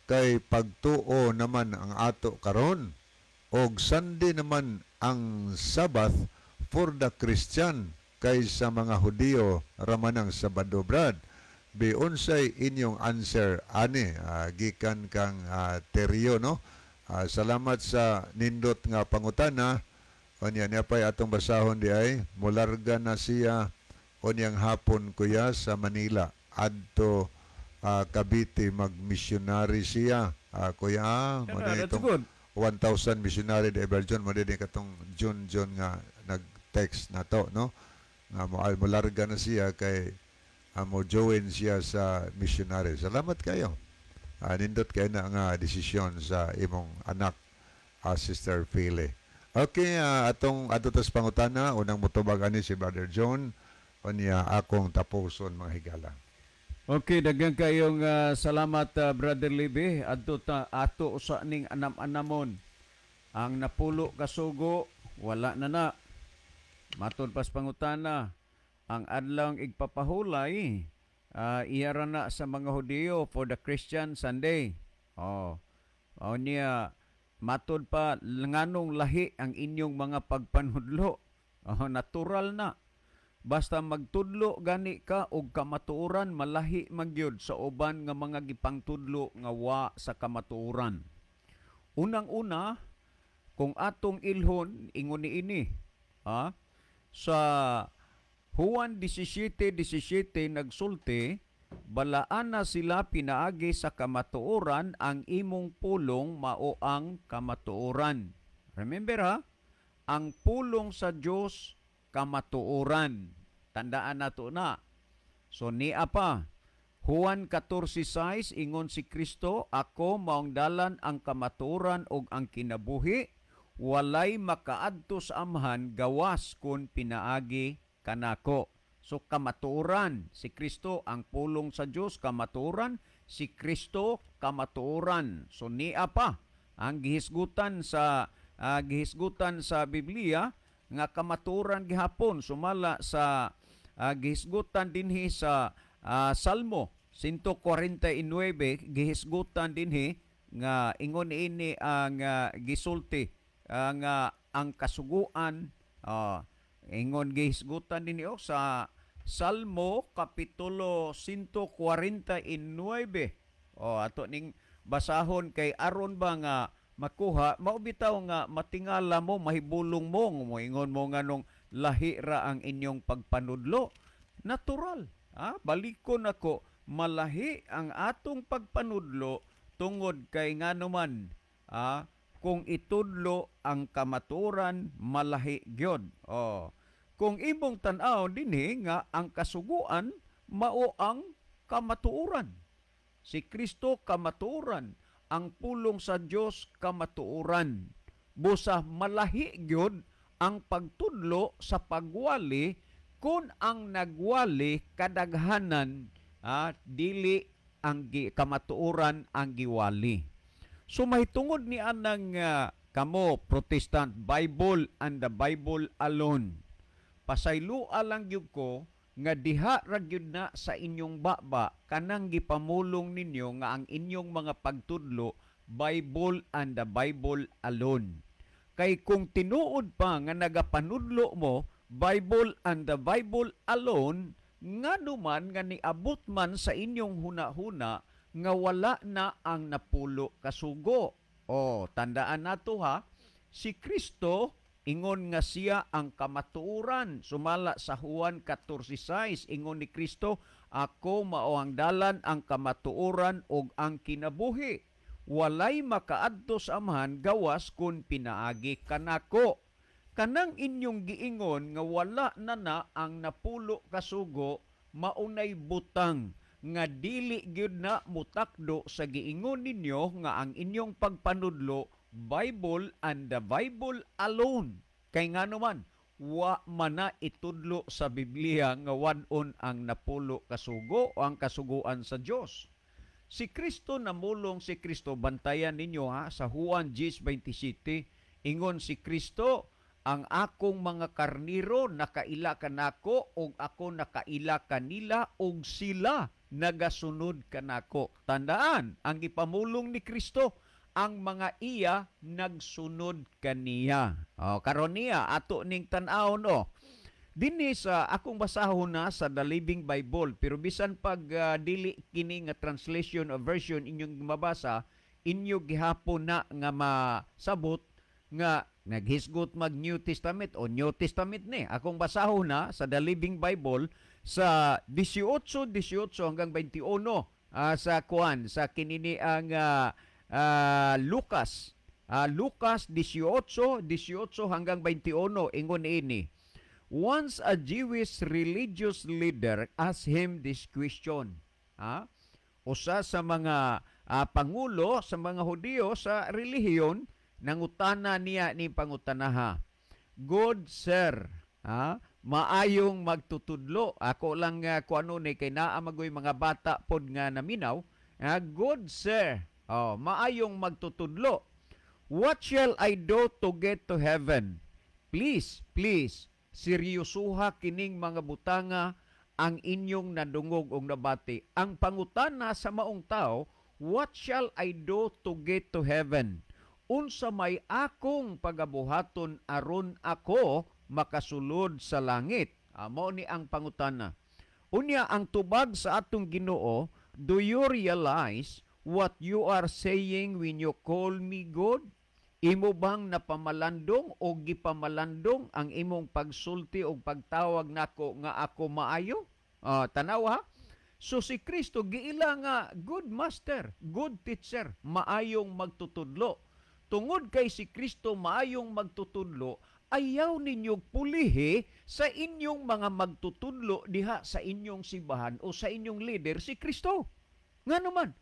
kay pagtuo naman ang ato karon og Sunday naman ang Sabbath for the Christian kay sa mga Hudiyo raman ang Sabado, Brad? Bi unsay inyong answer ani, gikan kang Terio, no? Salamat sa nindot nga pangutana. Unya niya pa'y atong basahon di ay mularga na siya unyang hapon, kuya, sa Manila adto Cavite, mag-missionary siya, kuya. Mo Kana, na that's itong good. 1,000 missionary de Everjon mo din katong June June nga nag-text na to, no, nga mo mularga na siya kay mo join siya sa missionary. Salamat kayo. Nindot kayo na nga desisyon sa imong anak, Sister Philly. Okay, atong adto tas pangutana, unang mutubag ani si Brother John, unya akong tapuson, mga higala. Okay, daghan kayong salamat, Brother Libby. Adto ta ato usa ning anam-anamon. Ang napulo ka sugo wala na na. Matod pas pangutana, ang adlawng igpapahulay iya ra na sa mga Hudiyo, for the Christian Sunday. Oh. O niya matod pa nganong lahi ang inyong mga pagpanudlo. Oh, natural na. Basta magtudlo gani ka og kamatuoran, malahi magyud sa uban nga mga gipangtudlo nga wa sa kamatuoran. Unang-una, kung atong ilhon ingon niini, ha? Sa Juan 17:17 nagsulti, "Balaana sila pinaagi sa kamatuoran, ang imong pulong mao ang kamatuoran." Remember ha, ang pulong sa Dios kamatuoran. Tandaan nato na. So niya pa, Juan 14:6, ingon si Kristo, "Ako maong dalan, ang kamatuoran ug ang kinabuhi, walay makaadto sa Amahan gawas kun pinaagi kanako." So kamatuoran si Kristo, ang pulong sa Dios kamatuoran, si Kristo kamatuoran. So niya pa ang gihisgutan sa Biblia nga kamatuoran gihapon, sumala sa gihisgutan dinhi sa Salmo 149, gihisgutan dinhi nga ingon ini ang gisulti nga ang kasuguan, ingon gihisgutan dinhi oh, sa Salmo kapitulo 149. Oh, ato ning basahon kay aron ba nga makuha mao bitaw nga matingala mo, mahibulong mo, moingon mo nganong lahi ra ang inyong pagpanudlo. Natural, balikon ako, malahi ang atong pagpanudlo tungod kay nganuman kung itudlo ang kamatuoran, malahi gyud. Oh, kung imong tan-aw dinhi nga ang kasuguan mao ang kamatuoran. Si Kristo kamatuoran, ang pulong sa Dios kamatuoran. Busa malahi gyud ang pagtudlo sa pagwali kung ang nagwali kadaghanan dili ang kamatuoran ang giwali. So mahitungod ni anang kamo Protestant, Bible and the Bible alone. Pasayloa lang gyud ko nga diha ra gyud na sa inyong baba kanang gipamulong ninyo nga ang inyong mga pagtudlo Bible and the Bible alone. Kay kung tinuod pa nga nagapanudlo mo Bible and the Bible alone, ngano man nga niabot man sa inyong huna-huna nga wala na ang napulo kasugo? O, tandaan nato ha, si Kristo ingon nga siya ang kamatuoran. Sumala sa Juan 14:6, ingon ni Kristo, "Ako mao ang dalan, ang kamatuoran ug ang kinabuhi. Walay makaadto sa Amahan gawas kun pinaagi kanako." Kanang inyong giingon nga wala na na ang napulo kasugo, maunay butang nga dili gyud na mutakdo sa giingon ninyo nga ang inyong pagpanudlo Bible and the Bible alone. Kay ngano man, wa man na itudlo sa Biblia nga wad-on ang napulo kasugo o ang kasuguan sa Dios. Si Kristo namulong, si Kristo, bantayan ninyo ha, sa Juan 10:27, ingon si Kristo, "Ang akong mga karniro nakaila kanako ug ako nakaila kanila ug sila nagasunod kanako." Tandaan, ang gipamulong ni Kristo, ang mga iya nagsunod kaniya. O, karon niya ato ning tan-awon o. Dinhi sa akong basahon na sa The Living Bible, pero bisan pag dili kini nga translation o version inyong mabasa, inyo gihapon na nga masabot nga naghisgot mag New Testament o New Testament ni. Akong basahon na sa The Living Bible sa 18, 18 hanggang 21 sa kuan sa kinini ang Lucas. Lucas 18, 18 hanggang 21, ingon ini. Once a Jewish religious leader asked him this question. Ha? Usa sa mga pangulo sa mga Hudiyo sa relihiyon, nangutana niya ni pangutanaha. "Good sir, ha? Maayong magtutudlo." Ako lang kuano ni kay naa magoy mga bata pod nga naminaw. "Good sir, oh, maayong magtutudlo. What shall I do to get to heaven?" Please, please, seryosuha kining mga butanga ang inyong nadungog og nabati. Ang pangutana sa maong tao, "What shall I do to get to heaven?" Unsa may akong pagabuhaton aron ako makasulod sa langit? Mao ni ang pangutana. Unya ang tubag sa atong Ginoo, "Do you realize what you are saying when you call me good? Imo bang napamalandong o gipamalandong ang imong pagsulti o pagtawag nako nga ako maayo?" Tanaw ha? So si Kristo giila nga good master, good teacher, maayong magtutudlo. Tungod kay si Kristo maayong magtutudlo, ayaw ninyong pulihi sa inyong mga magtutudlo diha sa inyong simbahan o sa inyong leader si Kristo. Nga naman,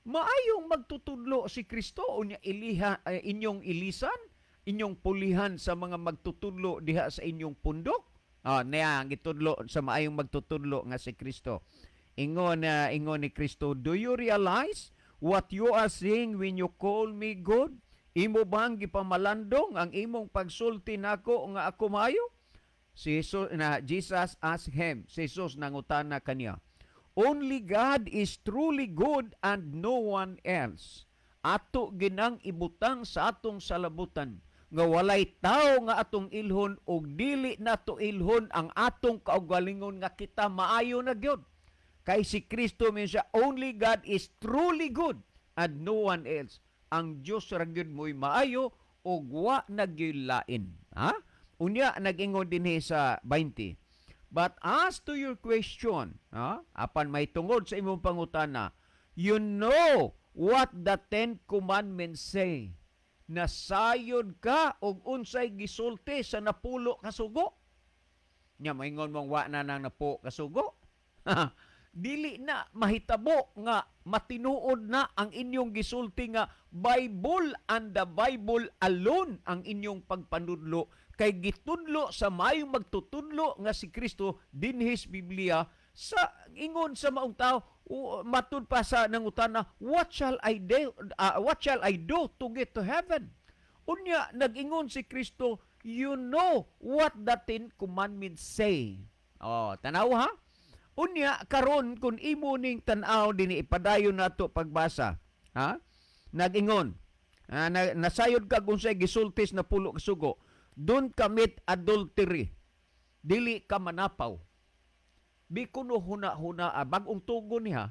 maayong magtutudlo si Kristo, unya iliha inyong ilisan, inyong pulihan sa mga magtutudlo diha sa inyong pundok. Niya ang gitudlo sa maayong magtutudlo nga si Kristo. Ingon ni Kristo, "Do you realize what you are saying when you call me good? Imo bang gipamalandong ang imong pagsulti nako nga ako maayo?" Si Jesus, na Jesus asked him, si Jesus nangutana kaniya, "Only God is truly good and no one else." Ato ginang ibutang sa atong salabutan nga walay tao nga atong ilhon og dili nato ilhon ang atong kaugalingon nga kita maayo na gyud. Kay si Kristo min siya, only God is truly good and no one else. Ang Dios ra gyud mo'y maayo ug wa na gyud lain. Ha? Unya nag-ingon dinhi sa 20. "But as to your question," ha? Apan may tungod sa imong pangutana, "you know what the Ten Commandments say." Nasayod ka og unsay gisulti sa napulo kasugo? Nya maingon mong wa na nang napo kasugo. Dili na mahitabo nga matinuod na ang inyong gisulti nga Bible and the Bible alone ang inyong pagpanudlo kay gitudlo sa maayong magtutudlo nga si Kristo dinhi sa Biblia. Sa ingon sa maong tao, matud pa sa nangutana, "What shall I do what shall I do to get to heaven?" Unya nag-ingon si Kristo, "You know what the Ten Commandments say." Oh, tanaw ha. Unya karon kun imo ning tan-aw dinhi, ipadayon nato pagbasa, ha? Nag-ingon, nasayod ka kung unsay gisulti sa napulo kasugo. Don't commit adultery. Dili ka manapaw. Di kuno huna-huna, bagong tugon niya,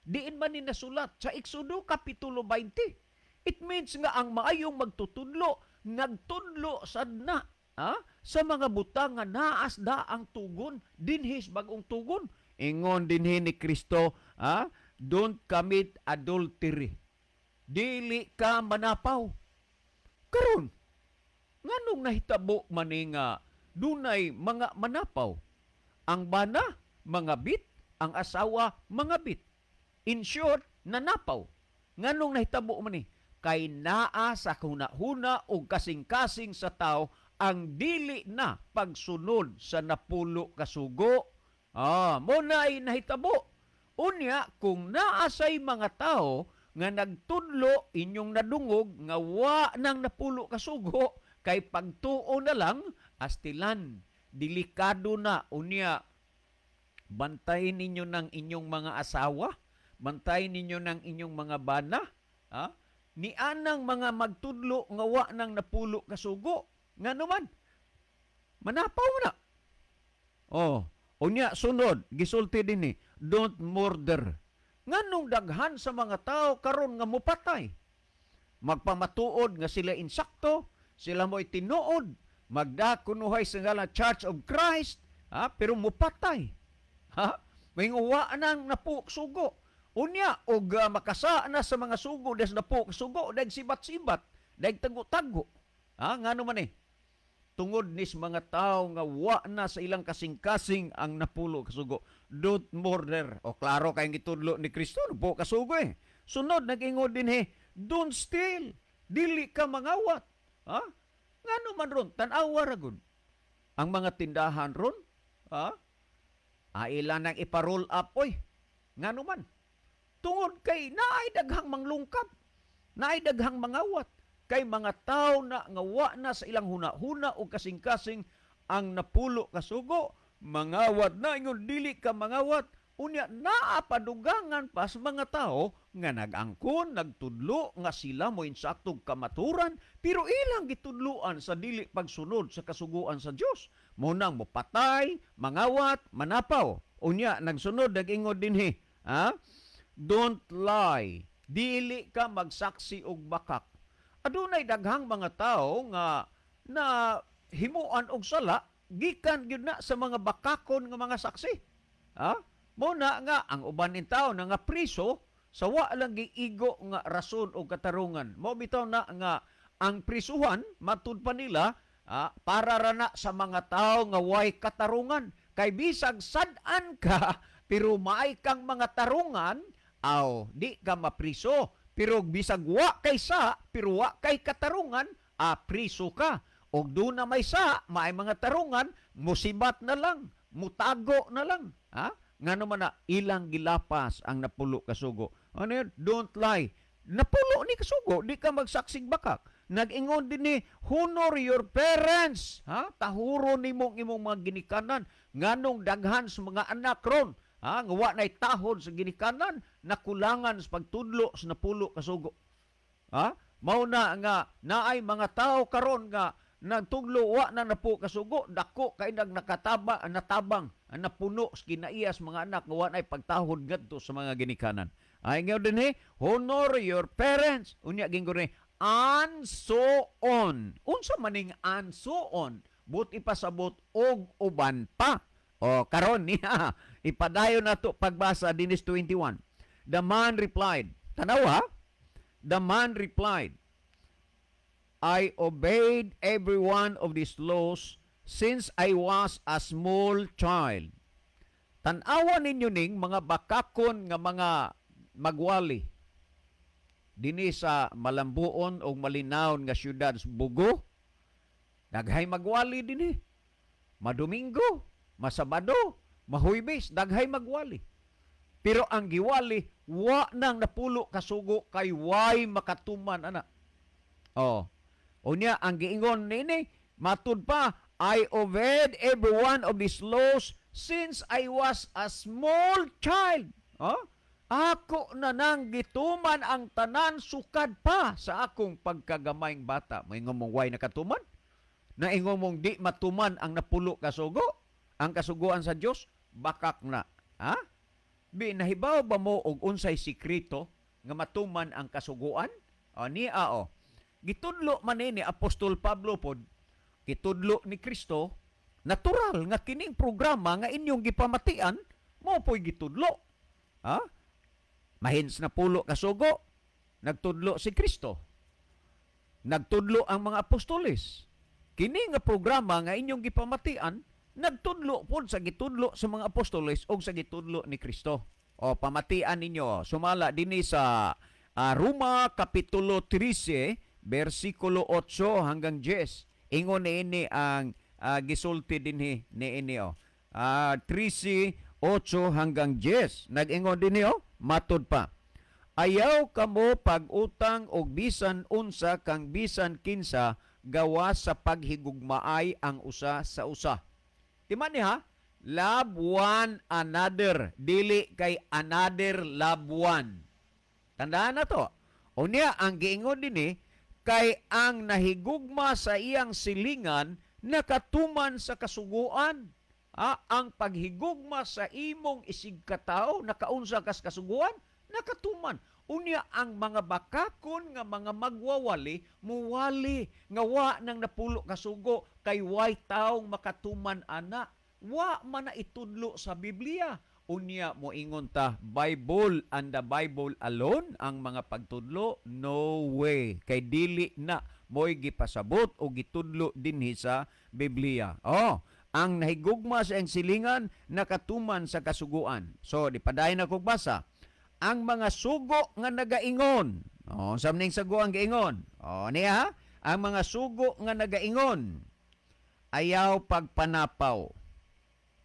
diin man ni nasulat sa Exodo Kapitulo 20. It means nga ang maayong magtutudlo, nagtudlo sad na sa mga butang nga naas da ang tugon, dinhis bagong tugon. Ingon dinhi ni Kristo, don't commit adultery. Dili ka manapaw. Karon, nganong nahitabo man ni nga dunay mga manapaw? Ang bana, mga bit, ang asawa, mga bit. In short, nanapaw. Nganong nahitabo man ni? Kay naa sa huna-huna o kasing-kasing sa tao ang dili na pagsunod sa napulo kasugo. Mo na ay nahitabo. Unya, kung naa say mga tao nga nagtudlo inyong nadungog nga wa nang napulo kasugo, kay pagtuo na lang, astilan, delikado na. Unya, bantayin ninyo ng inyong mga asawa, bantayin ninyo ng inyong mga bana, ha? Ni anang mga magtudlo nga wa nang napulo kasugo, ngano man manapaw na. Oh, unya sunod gisulti dinhi, don't murder. Nganong daghan sa mga tao karon nga mopatay? Magpamatuod nga sila insakto, sila mo'y tinuod, magdakunuhay sa ngalan Church of Christ, ha? Pero mopatay. Ha? May uwa nang napuksugo. Unya, og makasa na sa mga sugo, des napuksugo, dag sibat-sibat, dag tago-tago. Ha? Ngano man eh? Tungod nis mga tao nga wa na sa ilang kasing-kasing ang napulo kasugo. Don't murder. O klaro kayong gitudlo ni Kristo, napulo kasugo eh. Sunod, nag-ingon din eh, don't steal. Dili ka mangawat. Ha? Ngano man ron, tan-awa ra gud. Ang mga tindahan ron, ha? Aila nang ipa-roll up, oy. Ngano man? Tungod kay naay daghang manglungkab, naay daghang mangawat, kay mga tao na nga wa na sa ilang huna-huna o kasing-kasing ang napulo kasugo, mangawat na, ingon dili ka mangawat. Unya, naapadugangan pa sa mga tao nga nag-angkon, nagtudlo, nga sila mo insaktog kamaturan, pero ilang gitudloan sa dili pagsunod sa kasuguan sa Dios. Munang mopatay, mangawat, manapaw. Unya, nagsunod, nag-ingon dinhi, ha? Don't lie. Dili ka magsaksi og bakak. Adunay daghang mga tao nga na himuan og sala gikan gyud na sa mga bakakon nga mga saksi. Ha? Muna nga ang uban nin tao na nga priso sa wa lang giigo nga rason o katarungan. Mao bitaw na nga ang prisuhan matud pa nila para ra na sa mga tao nga way katarungan. Kay bisag sad-an ka pero maay kang mga tarungan, aw di ka mapriso. Pero bisag wa kay sa pero wa kay katarungan, priso ka. Og doon na may sa maay mga tarungan, musibat na lang, mutago na lang. Ha? Ngano man na ilang gilapas ang napulo kasugo. Ano yun? Don't lie. Napulo ni kasugo, di ka magsaksig bakak. Nag-ingon din ni, honor your parents. Ha? Tahuro nimo ang imong mga ginikanan. Nganong daghan sa mga anak ron, ha? Nga wa na'y tahod sa ginikanan, nakulangan sa pagtudlo sa napulo kasugo. Ha? Mao na nga naay mga tao karon nga nagtudlo wa na napulo kasugo, dako kay nag nakataba, natabang, napuno sa kinaiyas mga anak nga wa na'y pagtahod ngadto sa mga ginikanan. Ay ngayon din eh, honor your parents. Unya ginggon ni, and so on. Unsa maning and so on? But ipasabot og uban pa. O karon niya, ipadayon nato pagbasa dinis 21. The man replied, tanawa, the man replied, I obeyed every one of these laws since I was a small child. Tan-awa ninyo ning mga bakakon nga mga magwali dinhi sa malambuon o malinawon nga syudad sa Bugo. Daghay magwali dinhi. Madomingo, Masabado, Mahuybes, daghay magwali. Pero ang giwali, wa nang napulo kasugo kay way makatuman ana. Oh. Unya ang giingon nini, matud pa, I obeyed every one of these laws since I was a small child. Oh? Ako na nang gituman ang tanan sukad pa sa akong pagkagamayng bata. May ngomong way nakatuman? Naingon mong di matuman ang napulo kasugo, ang kasuguan sa Dios, bakak na. Ha? Bi nahibaw ba mo og unsay sikreto nga matuman ang kasuguan? O niya o. Gitudlo man ni Apostol Pablo pod, gitudlo ni Kristo, natural nga kining programa nga inyong gipamatian mao po'y gitudlo. Ha? Mahins na pulo kasugo, nagtudlo si Kristo. Nagtudlo ang mga apostoles. Kini nga programa nga inyong gipamatian, nagtudlo pod sa gitudlo sa mga apostoles og sa gitudlo ni Kristo. O pamatian ninyo, sumala dinhi sa Roma Kapitulo 13, versikulo 8 hanggang 10. Ingon niini ang gisulti dinhi niini o. 13, 8 hanggang 10. Nag-ingon dinhi o, matud pa. Ayaw kamo pag-utang og bisan unsa kang bisan kinsa gawas sa paghigugmaay ang usa sa usa. Timan ni ha? Love one another. Dili kay another love one. Tandaan na to. Unya, ang giingon dinhi, kay ang nahigugma sa iyang silingan nakatuman sa kasuguan. Ang paghigugma sa imong isigkatao, nakaunsa kas kasuguan, nakatuman. Unya ang mga bakakon nga mga magwawali, muwali nga wa nang napulo kasugo kay way taong makatuman ana. Wa man na itudlo sa Biblia. Unya moingon ta, Bible and the Bible alone ang mga pagtudlo? No way. Kay dili na mo'y gipasabot o gitudlo dinhi sa Biblia. Oh, ang nahigugma sa iyang silingan nakatuman sa kasuguan. So, di padayon na kog basa. Ang mga sugo nga nagaingon. Oh, sa ning sago ang giingon. Oh, niya ha? Ang mga sugo nga nagaingon. Ayaw pagpanapaw.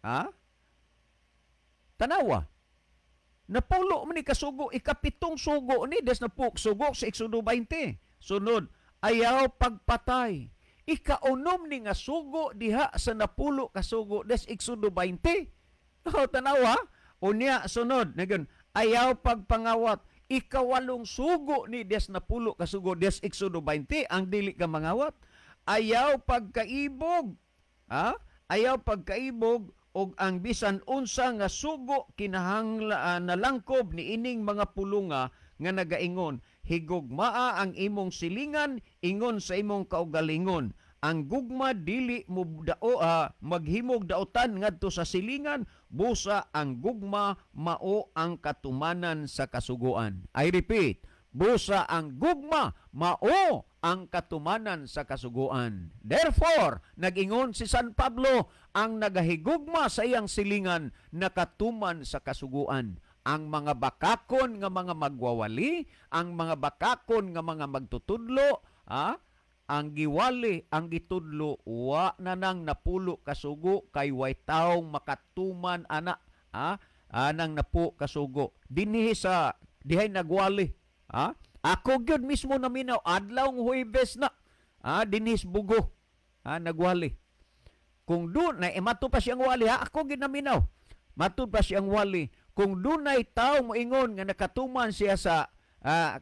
Ha? Tanawa. Napulo man ni kasugo, ikapitong sugo ni des na puk sugo sa Exodo 20. Sunod, ayaw pagpatay. Ikaunom ni nga sugo diha sa napulo kasugo des Exodo 20. Oh, tanawa. Unya sunod, nagyon, ayaw pagpangawat. Ikawalong sugo ni des napulo kasugo des Exodo 20 ang dili ka mangawat. Ayaw pagkaibog. Ha? Ayaw pagkaibog og ang bisan unsa nga sugo kinahangla nalangkob ni ining mga pulunga nga nagaingon, higugmaa ang imong silingan ingon sa imong kaugalingon. Ang gugma dili mo dao maghimog daotan ngadto sa silingan, busa ang gugma mao ang katumanan sa kasuguan. I repeat, busa ang gugma mao ang katumanan sa kasuguan. Therefore, nag-ingon si San Pablo, ang nagahigugma sa iyang silingan nakatuman sa kasuguan. Ang mga bakakon nga mga magwawali, ang mga bakakon nga mga magtutudlo, ang giwali, ang gitudlo, wa na nang napulo kasugo kay way taong makatuman ana, anang napu kasugo. Dinhi sa dihay nagwali, Ako gyud mismo naminaw adlaw Huwebes na, dinhi sa Bugo, nagwali. Kung doon na mato pa siyang wali, ha, ako gyud naminaw. Mato pa siyang wali. Kung dunay tawo moingon nga nakatuman siya sa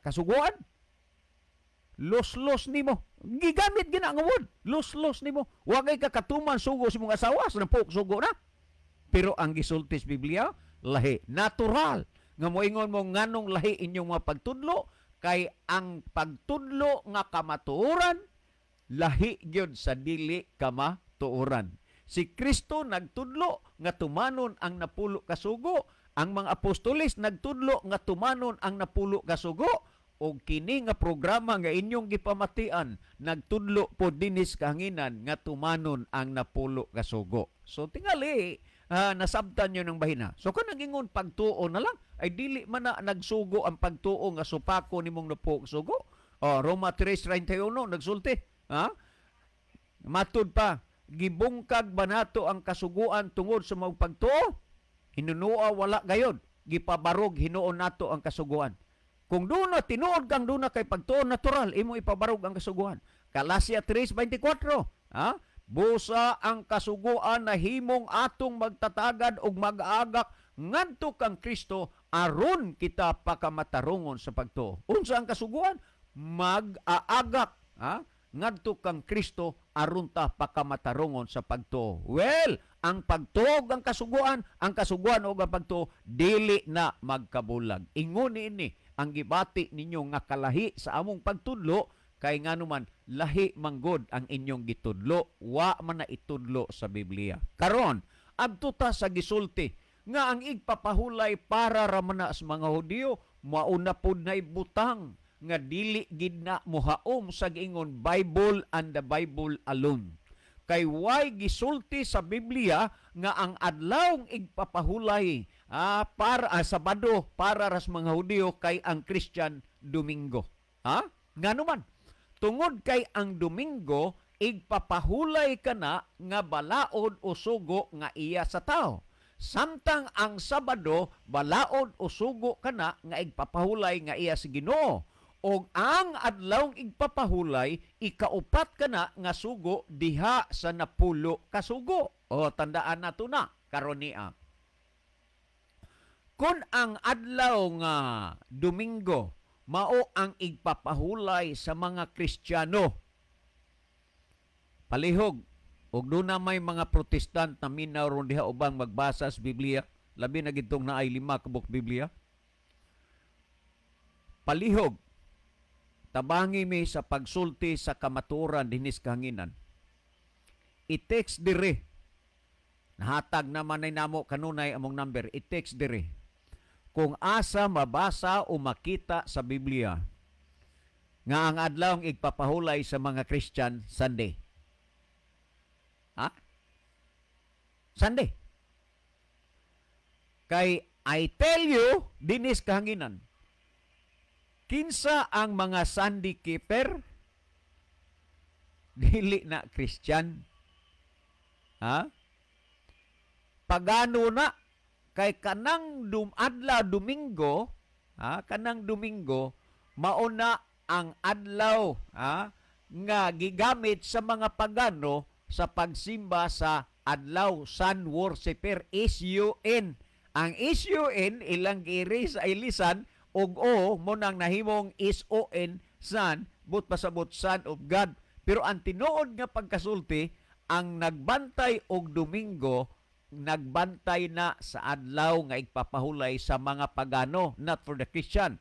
kasuguan, los-los nimo. Gigamit gina ang word, los-los nimo. Wa kay kakatuman sugo sa imong asawa, sa napok sugo na. Pero ang gisulti sa Biblia, lahi natural nga moingon mo nganong lahi inyong mga pagtudlo, kay ang pagtudlo nga kamatuoran lahi gyud sa dili kamatuoran. Si Kristo nagtudlo nga tumanon ang napulo kasugo, ang mga apostoles nagtudlo nga tumanon ang napulo kasugo, og kini nga programa nga inyong gipamatian nagtudlo po dinis kahanginan nga tumanon ang napulo kasugo. So tingali nasabtan nyo ng bahina. So kung nagingon pagtuo na lang, ay dili man na nagsugo ang pagtuo nga supako nimong napulo kasugo. Oh, Roma 3:31 nagsulti. Ha? Matud pa, gibungkag ba nato ang kasuguan tungod sa mga pagtuo? Hinunua wala gayon. Gipabarog hinuon nato ang kasuguan. Kung doon na tinuod kang doon na kay pagtuo natural, imo ipabarog ang kasuguan. Galatia 3:24, ha? Busa ang kasuguan na himong atong magtatagad og mag-aagak ngadto kang Kristo aron kita pakamatarungon sa pagtuo. Unsa ang kasuguan? Mag-aagak, ha? Ngadto kang Kristo aron ta pakamatarongon sa pagtuo. Well, ang pagtuo ang kasuguan ug ang pagtuo dili na magkabulag. Ingon niini ang gibati ninyo nga kalahi sa among pagtudlo, kay nganuman lahi manggod ang inyong gitudlo, wa man na itudlo sa Biblia. Karon, adto ta sa gisulti nga ang igpapahulay para ra man na sa mga Hudiyo, mauna pod na ibutang nga dili gid na mohaom sa giingon Bible and the Bible alone. Kay way gisulti sa Biblia nga ang adlawng igpapahulay para Sabado para ras mga Hudiyo kay ang Christian Domingo. Ha? Nganuman, tungod kay ang Domingo igpapahulay kana nga balaod o sugo nga iya sa tao. Samtang ang Sabado balaod o sugo kana nga igpapahulay nga iya sa Ginoo. Og ang adlawng igpapahulay ikaupat kana nga sugo diha sa 10 ka sugo. O tandaan nato na karon niya. Kun ang adlaw nga Domingo mao ang igpapahulay sa mga Kristiyano, palihog og doon na may mga Protestant na minaw ron diha ubang magbasa sa Biblia, labi na gitong naay 5 ka buok Biblia. Palihog, tabangi mi sa pagsulti sa kamatuoran dinis kahanginan. I-text dire. Nahatag naman ay namo kanunay among number. I-text dire. Kung asa mabasa o makita sa Biblia nga ang adlawng igpapahulay sa mga Christian Sunday. Ha? Sunday. Kay I tell you, dinis kahanginan, kinsa ang mga Sunday keeper? Dili na Christian. Ha? Pagano na kay kanang adlaw Domingo, ha, kanang Domingo mauna ang adlaw, ha, nga gigamit sa mga pagano sa pagsimba sa adlaw, sun worshipper, S-U-N. Ang S-U-N ilang giris ay lisan og o mo nang nahimong S-O-N, sun, but pasabot Son of God. Pero ang tinuod nga pagkasulti, ang nagbantay og Domingo, nagbantay na sa adlaw nga igpapahulay sa mga pagano, not for the Christian.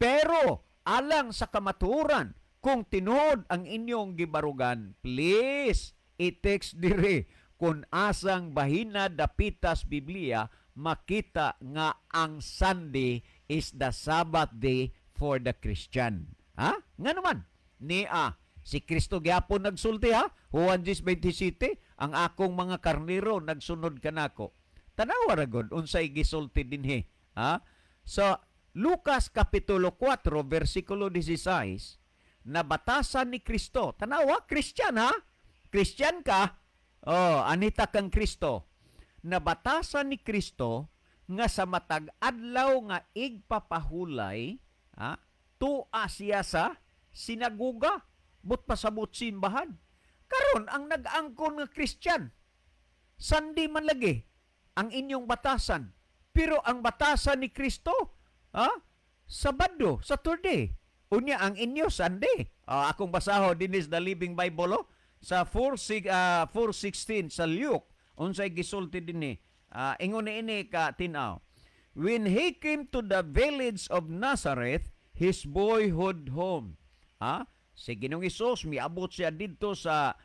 Pero alang sa kamatuoran, kung tinuod ang inyong gibarugan, please i-text dire kung asang bahina dapitas Biblia makita nga ang Sunday is the Sabbath day for the Christian. Ha? Nga naman, niya, si Kristo gyapon nagsulti, ha? Juan 10:27, ang akong mga karniro nagsunod kanako. Tanawa ra gud unsay gisulti dinhi, ha? So Lucas kapitulo 4 versikulo 16, nabatasan ni Kristo. Tanawa, Christian, ha? Christian ka? Oh, anita kang Kristo. Nabatasan ni Kristo nga sa matag adlaw nga igpapahulay, ha, tua siya sa sinagoga, but pasabot simbahan. Karon ang nag-angkon nga Christian, Sunday man lagi ang inyong batasan. Pero ang batasan ni Kristo, ha, Sabado, Saturday. Unya ang inyo Sunday. Akong basaho din is the Living Bible, oh, sa 4:16 sa Luke, unsay gisulti dinhi. Ingon ni ini ka tin-aw. When he came to the village of Nazareth, his boyhood home. Ha? Si Ginoong Hesus miabot siya didto sa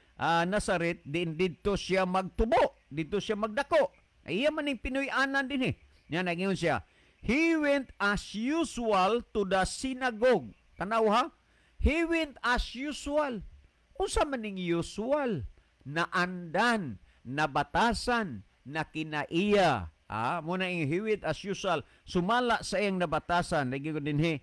Nazareth, din didto siya magtubo, didto siya magdako. Iya man ning Pinoy-anan dinhi. Nya nagingon siya, he went as usual to the synagogue. Tanaw, ha? He went as usual. Unsa man ning usual? Naandan, nabatasan, nakinaiya. Muna ing he went as usual, sumala sa iyang nabatasan, nagingon dinhi,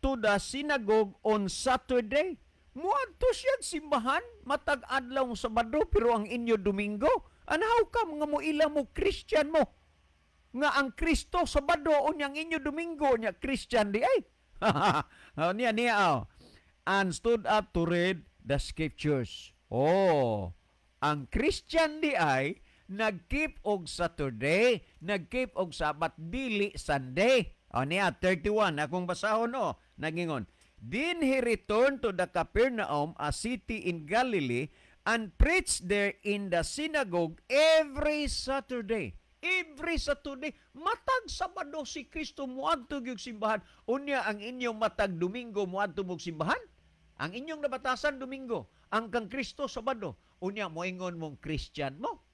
to the synagogue on Saturday. Muadto siya simbahan matag adlaw Sabado, pero ang inyo Domingo. And how come nga mo ila mo Christian mo? Nga ang Kristo Sabado unyang inyo Domingo nya Christian di ay. Niya niya oh. And stood up to read the scriptures. Oh, ang Christian di ay nag-keep og Saturday, nag-keep og Sabat, dili Sunday. O niya, 31, akong basahon, oh, nagingon. Then he returned to the Capernaum, a city in Galilee, And preached there in the synagogue every Saturday. Every Saturday, matag Sabado si Kristo muadto gyud simbahan. Unya ang inyong matag Domingo muadto mog simbahan? Ang inyong nabatasan Domingo, ang kang Kristo Sabado. Unya moingon mong Christian mo.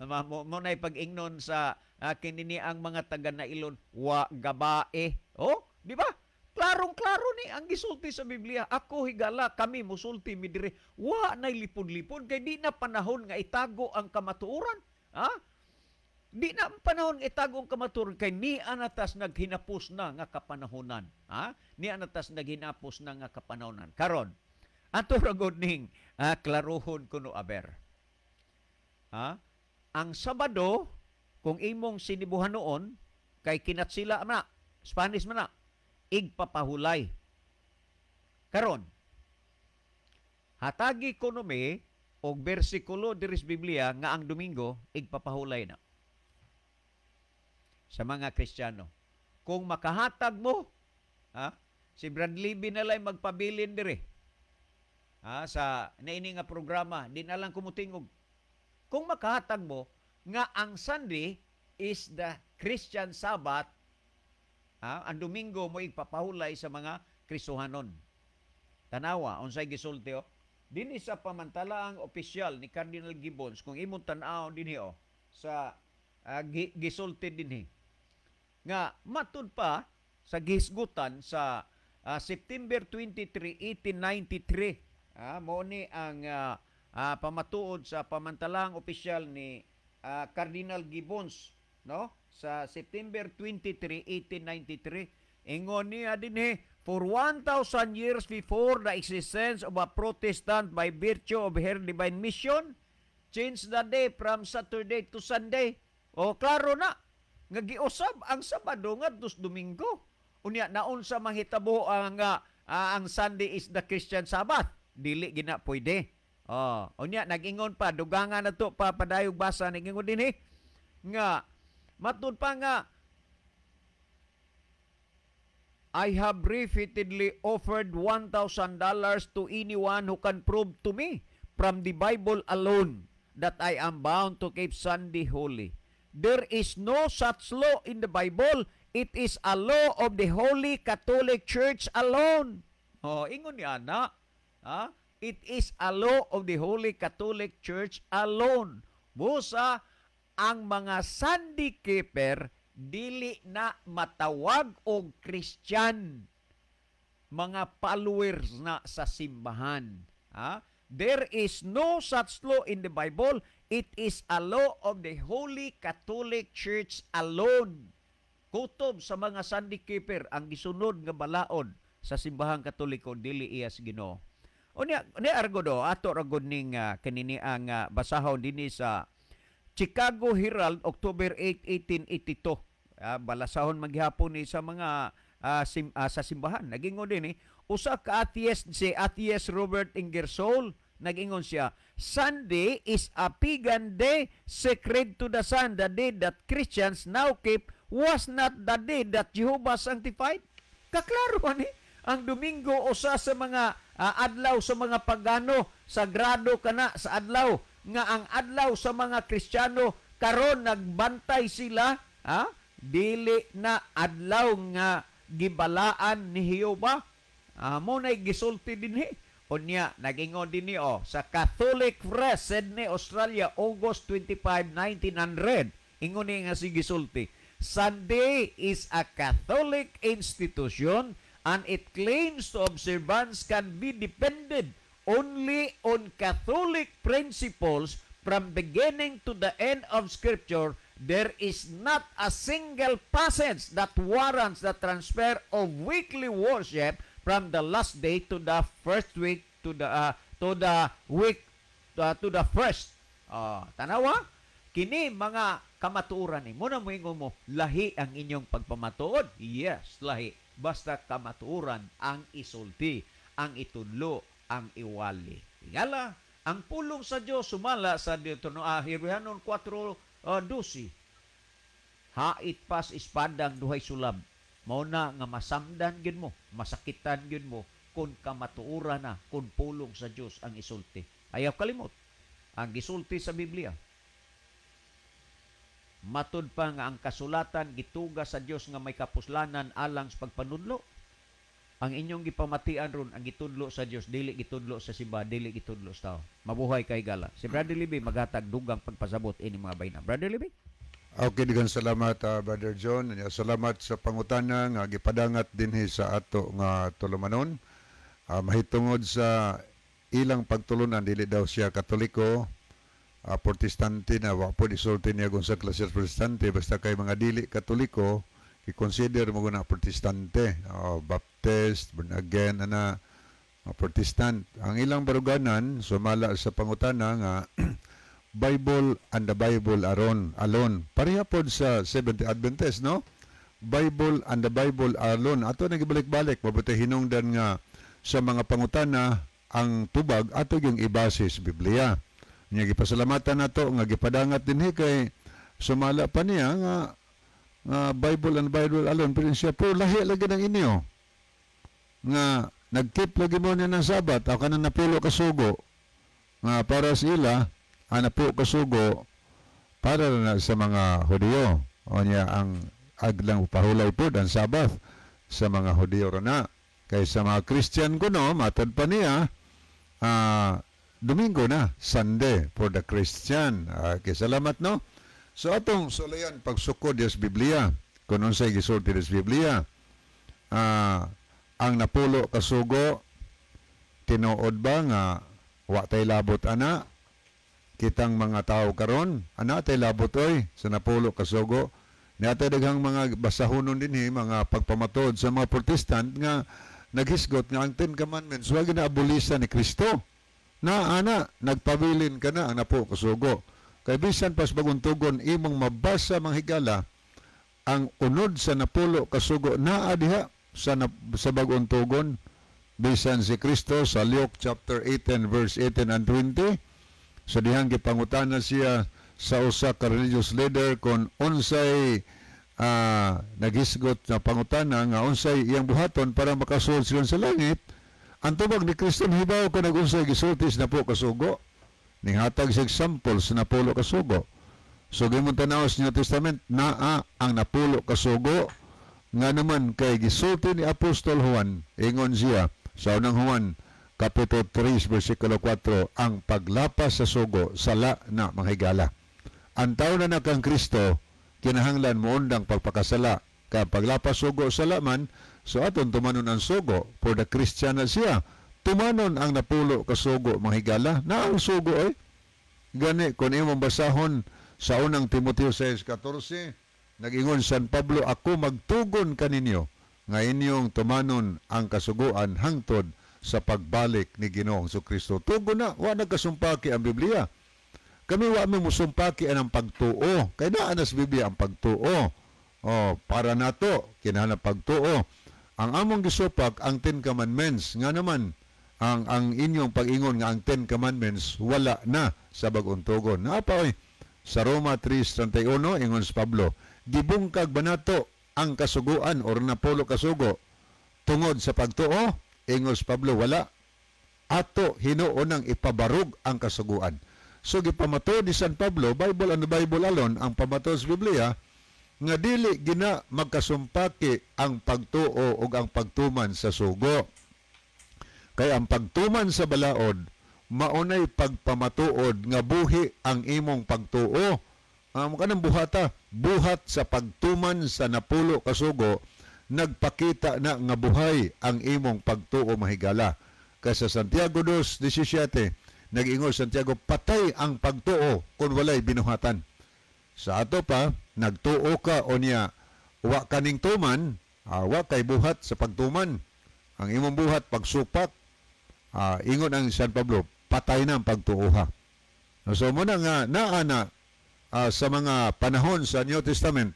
Mo na'y pag-ingnon sa kinini ang mga taga nailon, wa gabae. Oh, di ba? Klarong-klaro ni ang gisulti sa Biblia. Ako higala, kami musulti mi diri. Wa na'y lipod-lipod kay di na panahon nga itago ang kamatuoran. Ha? Di na ang panahon nga itago ang kamatuoran kay ni anatas naghinapos na nga kapanahonan. Ha? Ni anatas naghinapos na nga kapanahonan. Karon, ato ra gud ning klarohon kuno aber. Ha? Ang Sabado, kung imong sinibuhan noon, kay kinatsila na, Spanish man na, igpapahulay. Karon, hatagi kuno mi og bersikulo diri sa Biblia nga ang Domingo igpapahulay na sa mga Kristiyano. Kung makahatag mo, ha, si Brad Libby na lang magpabilin diri. Ha, sa naini nga programa, di na lang kumutingog. Kung makahatag mo nga ang Sunday is the Christian Sabbath, ha, ang Domingo mo igpapahulay sa mga Kristohanon. Tanawa, unsay gisulti oh? Dinhi sa pamantalaang opisyal ni Cardinal Gibbons, kung imong tan-awon dinhi oh, sa gisulti dinhi nga matud pa sa gihisgutan sa September 23, 1893, mao ni ang pamatuod sa pamantalaang opisyal ni Cardinal Gibbons, no, sa September 23, 1893. Ingon niya dinhi, "For 1,000 years before the existence of a Protestant, by virtue of her divine mission, change the day from Saturday to Sunday." O klaro na nga giusab ang Sabado ngadto sa Domingo. Unya naunsa manghitabo ang Sunday is the Christian Sabbath? Dili gina pwede. Oh, unya nag-ingon pa, dugangan na to pa padayog basa, nag-ingon dinhi nga matud pa nga, "I have repeatedly offered $1,000 to anyone who can prove to me from the Bible alone that I am bound to keep Sunday holy. There is no such law in the Bible. It is a law of the Holy Catholic Church alone." Oh, ingon niya na. Ha? It is a law of the Holy Catholic Church alone. Busa, ang mga Sunday keeper dili na matawag og Christian. Mga followers na sa simbahan. Ha? There is no such law in the Bible. It is a law of the Holy Catholic Church alone. Kutob sa mga Sunday keeper ang gisunod nga balaod sa simbahang Katoliko, dili iya sa Ginoo. Unya, ni argo do ato ra gud ning kanini ang basahon dinhi sa Chicago Herald, October 8, 1882. Balasahon maghapon ni sa mga sa simbahan. Nagingon din eh, usa ka atheist, si atheist Robert Ingersoll, nagingon siya, "Sunday is a pagan day sacred to the sun. The day that Christians now keep was not the day that Jehovah sanctified." Kaklaro ni ang Domingo usa sa mga adlaw sa mga pagano, sagrado kana sa adlaw, nga ang adlaw sa mga Kristiyano karon nagbantay sila, ha? Dili na adlaw nga gibalaan ni Jehova. Mo nay gisulti dinhi. Unya nagingon dinhi oh, sa Catholic Press, Sydney, Australia, August 25, 1900. Ingon ni nga si gisulti, "Sunday is a Catholic institution and it claims to observance can be depended only on Catholic principles. From beginning to the end of Scripture, there is not a single passage that warrants the transfer of weekly worship from the last day to the first week to the week to the first." Tanawa kini mga kamatuoran ni mo na moingon mo lahi ang inyong pagpamatuod. Yes, lahi. Basta kamatuoran ang isulti, ang itudlo, ang iwali. Higala, ang pulong sa Dios sumala sa Deuteronomio, Hebrehanon 4:12. Hait pas espadang duhay sulab. Mao na nga masamdan gyud mo, masakitan gyud mo kung kamatuoran na, kung pulong sa Dios ang isulti. Ayaw kalimot ang gisulti sa Biblia. Matud pa nga ang kasulatan gituga sa Dios nga may kapuslanan alang sa pagpanudlo. Ang inyong gipamatian ron ang gitudlo sa Dios, dili gitudlo sa simbahan, dili gitudlo sa tao. Mabuhay kay gala. Si Brother Libby maghatag dugang pagpasabot ini mga bayna. Brother Libby? Okay, daghang salamat, Brother John. Salamat sa pangutana nga gipadangat dinhi sa ato nga tulumanon. Mahitungod sa ilang pagtulunan, dili daw siya Katoliko, Protestante na, wa po isulti niya kung sa klase Protestante, basta kay mga dili Katoliko, i-consider mo na Protestante, Baptist, born again, ana, mga Protestant. Ang ilang baruganan, sumala sa pangutana nga, Bible and the Bible aron alone. Pareha pod sa Seventh Adventist, no? Bible and the Bible alone. Ato nagibalik-balik, mabuti hinungdan nga sa mga pangutana ang tubag ato yung ibase sa Biblia. Nya gipasalamatan nato nga gipadangat dinhi kay sumala pa niya nga Bible and Bible alone, pero siya po lahi lagi ng inyo nga nagkeep lagi mo niya ng Sabat ako kanang napulo kasugo nga para sa ila ang napulo kasugo para na sa mga Hudiyo. O niya ang aglang pahulay po ang Sabat sa mga Hudiyo na. Kay sa mga Christian kuno, matod pa niya, Domingo na, Sunday for the Christian. Okay, salamat, no? So atong sulayan pagsukod sa Biblia, kung unsay gisulti sa Biblia. Ang napulo kasugo, tinuod ba nga wa tay labot ana? Kitang mga tao karon, ana tay labot oy sa napulo kasugo. Niatay daghang mga basahonon dinhi, mga pagpamatod sa mga Protestant nga naghisgot nga ang Ten Commandments wa gina-abolisa ni Kristo. Na ana nagpabilin ka na ang napulo kasugo. Kay bisan pas bagong tugon imong mabasa mga higala ang unod sa napulo kasugo naa diha sa bagong tugon. Bisan si Kristo sa Luke chapter 18 verse 18 and 20, sa dihang gipangutana siya sa usa ka religious leader kon unsay naghisgot na pangutana nga unsay iyang buhaton para makasulod siya sa langit. Ang tubag ni Kristo, hibaw ko nagunsay gisulti sa napulo kasugo. Ninghatag sa example sa napulo kasugo. So gimong tanaw sa New Testament, naa ang napulo kasugo nga naman kay gisulti ni Apostol Juan, ingon siya sa unang Juan Kapitulo 3 versikulo 4, ang paglapas sa sugo sala na, mga higala. Ang tao na kang Kristo kinahanglan moundang pagpakasala. Kay paglapas sugo sala man, so aton tumanon ang sugo for the Christian na siya. Tumanon ang napulo kasugo, mga higala. Na ang sugo ay gani kung imong basahon sa unang Timoteo 6:14, nag-ingon San Pablo, ako magtugon kaninyo nga inyong tumanon ang kasuguan hangtod sa pagbalik ni Ginoong Kristo. Tugon na, wa nagkasumpaki ang Biblia. Kami wa mi musumpaki ang pagtuo. Kay naa na sa Biblia ang pagtuo. Oh, para nato kinahanglan pagtuo. Ang among gisupak ang Ten Commandments. Nga naman ang inyong pag-ingon nga ang Ten Commandments wala na sa bagong tugon. Naa pa oy sa Roma 3:31, ingon si Pablo, gibungkag ba nato ang kasuguan or napulo kasugo tungod sa pagtuo? Ingon si Pablo, wala. Ato hinuon ang ipabarog ang kasuguan. So gipamato ni San Pablo, Bible and the Bible alone ang pamato sa Biblia nga dili gina magkasumpaki ang pagtuo ug ang pagtuman sa sugo. Kay ang pagtuman sa balaod maunay pagpamatuod nga buhi ang imong pagtuo. Ang kanang buhata, buhat sa pagtuman sa napulo kasugo, nagpakita na nga buhay ang imong pagtuo, mahigala. Kay sa Santiago 2:17, nag-ingon Santiago, patay ang pagtuo kung walay binuhatan. Sa ato pa, nagtuo ka o niya, wa kaning tuman, wa kay buhat sa pagtuman. Ang imong buhat, pagsupak, ingon ang San Pablo, patay na ang pagtuo ha. So muna nga, naana sa mga panahon sa New Testament,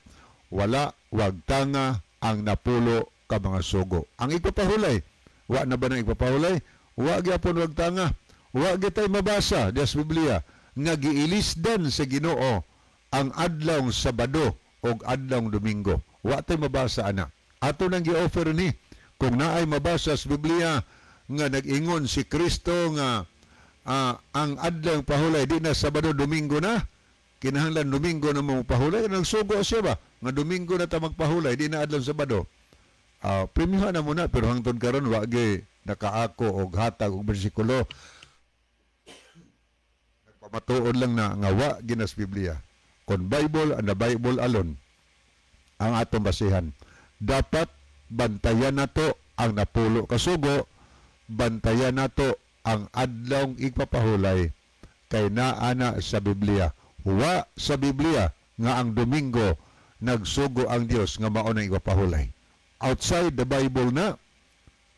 wala wagtanga ang napulo ka mga sugo. Ang ipapahulay, wa na ba nang ipapahulay? Wa gyapon wagtanga. Wa gitay mabasa diya sa Biblia nga giilisdan sa Ginoo ang adlawng Sabado og adlawng Domingo. Wa tay mabasa ana. Ato nang gi-offer ni kung naay mabasa sa Biblia nga nag-ingon si Kristo nga Ang adlaw pahulay di na Sabado, Domingo na. Kinahanglan Domingo na mo pahulay. Nagsugo siya ba nga Domingo na ta magpahulay, di na adlaw Sabado. Premihan na muna, pero hangtod karon wa gyud nakaako og hatag og bersikulo. Nagpamatuod lang na nga wa ginas Biblia. Kon Bible and the Bible alone ang atong basihan. Dapat bantayan nato ang 10 ka sugo, bantayan nato ang adlawng igpapahulay kay naa na sa Biblia. Wa sa Biblia nga ang Domingo nagsugo ang Dios nga mao nang igpapahulay. Outside the Bible na.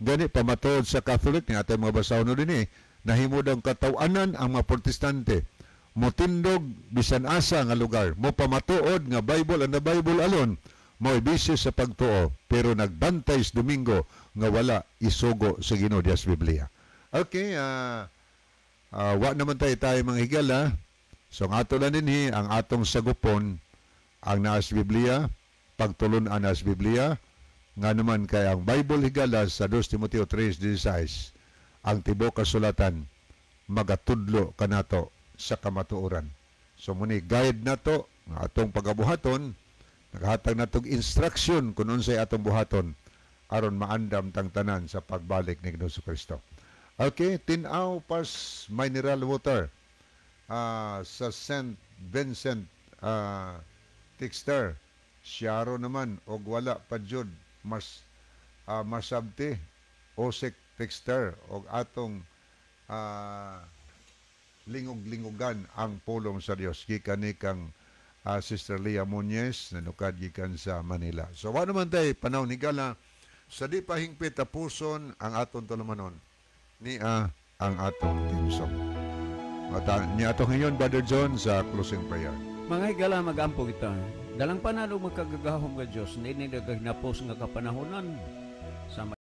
Gani pamatuod sa Catholic ni atay mga basahon no dinhi, nahimudang kataw-anan ang mga Protestante. Motindog bisan asa nga lugar, mo pamatuod nga Bible and the Bible alone mao'y basis sa pagtuo, pero nagbantay sa Domingo nga wala isugo sa Ginoo diya sa Biblia. Okay, wa naman tayo tayo mga higala. So ang ato lang dinhi, ang atong sagupon ang naa sa Biblia, pagtulon-an naa sa Biblia, nga naman kay ang Bible, higala, sa 2 Timoteo 3:16, ang tibuok kasulatan magatudlo kanato sa kamatuoran. So muni guide nato nga atong pagabuhaton, nagahatag natog instruction kung unsay atong buhaton aron maandam tang tanan sa pagbalik ni Ginoong Kristo. Okay, Tinaw Pas Mineral Water sa St. Vincent Tixter. Siyaro naman og wala pa jud mas masabti Osek Tixter og atong lingog-lingogan ang pulong sa Dios gikan ni kang Sister Leah Muñez, nanukad gikan sa Manila. So wa naman tay panahon, higala, sa di pa hingpit tapuson ang atong tulumanon niya ang atong theme song. Mata ni atong ngayon, Brother John, sa closing prayer. Mga higala, magampo kita. Dalang panalo magkagagahom nga Diyos, niini nagahinapos nga kapanahonan sa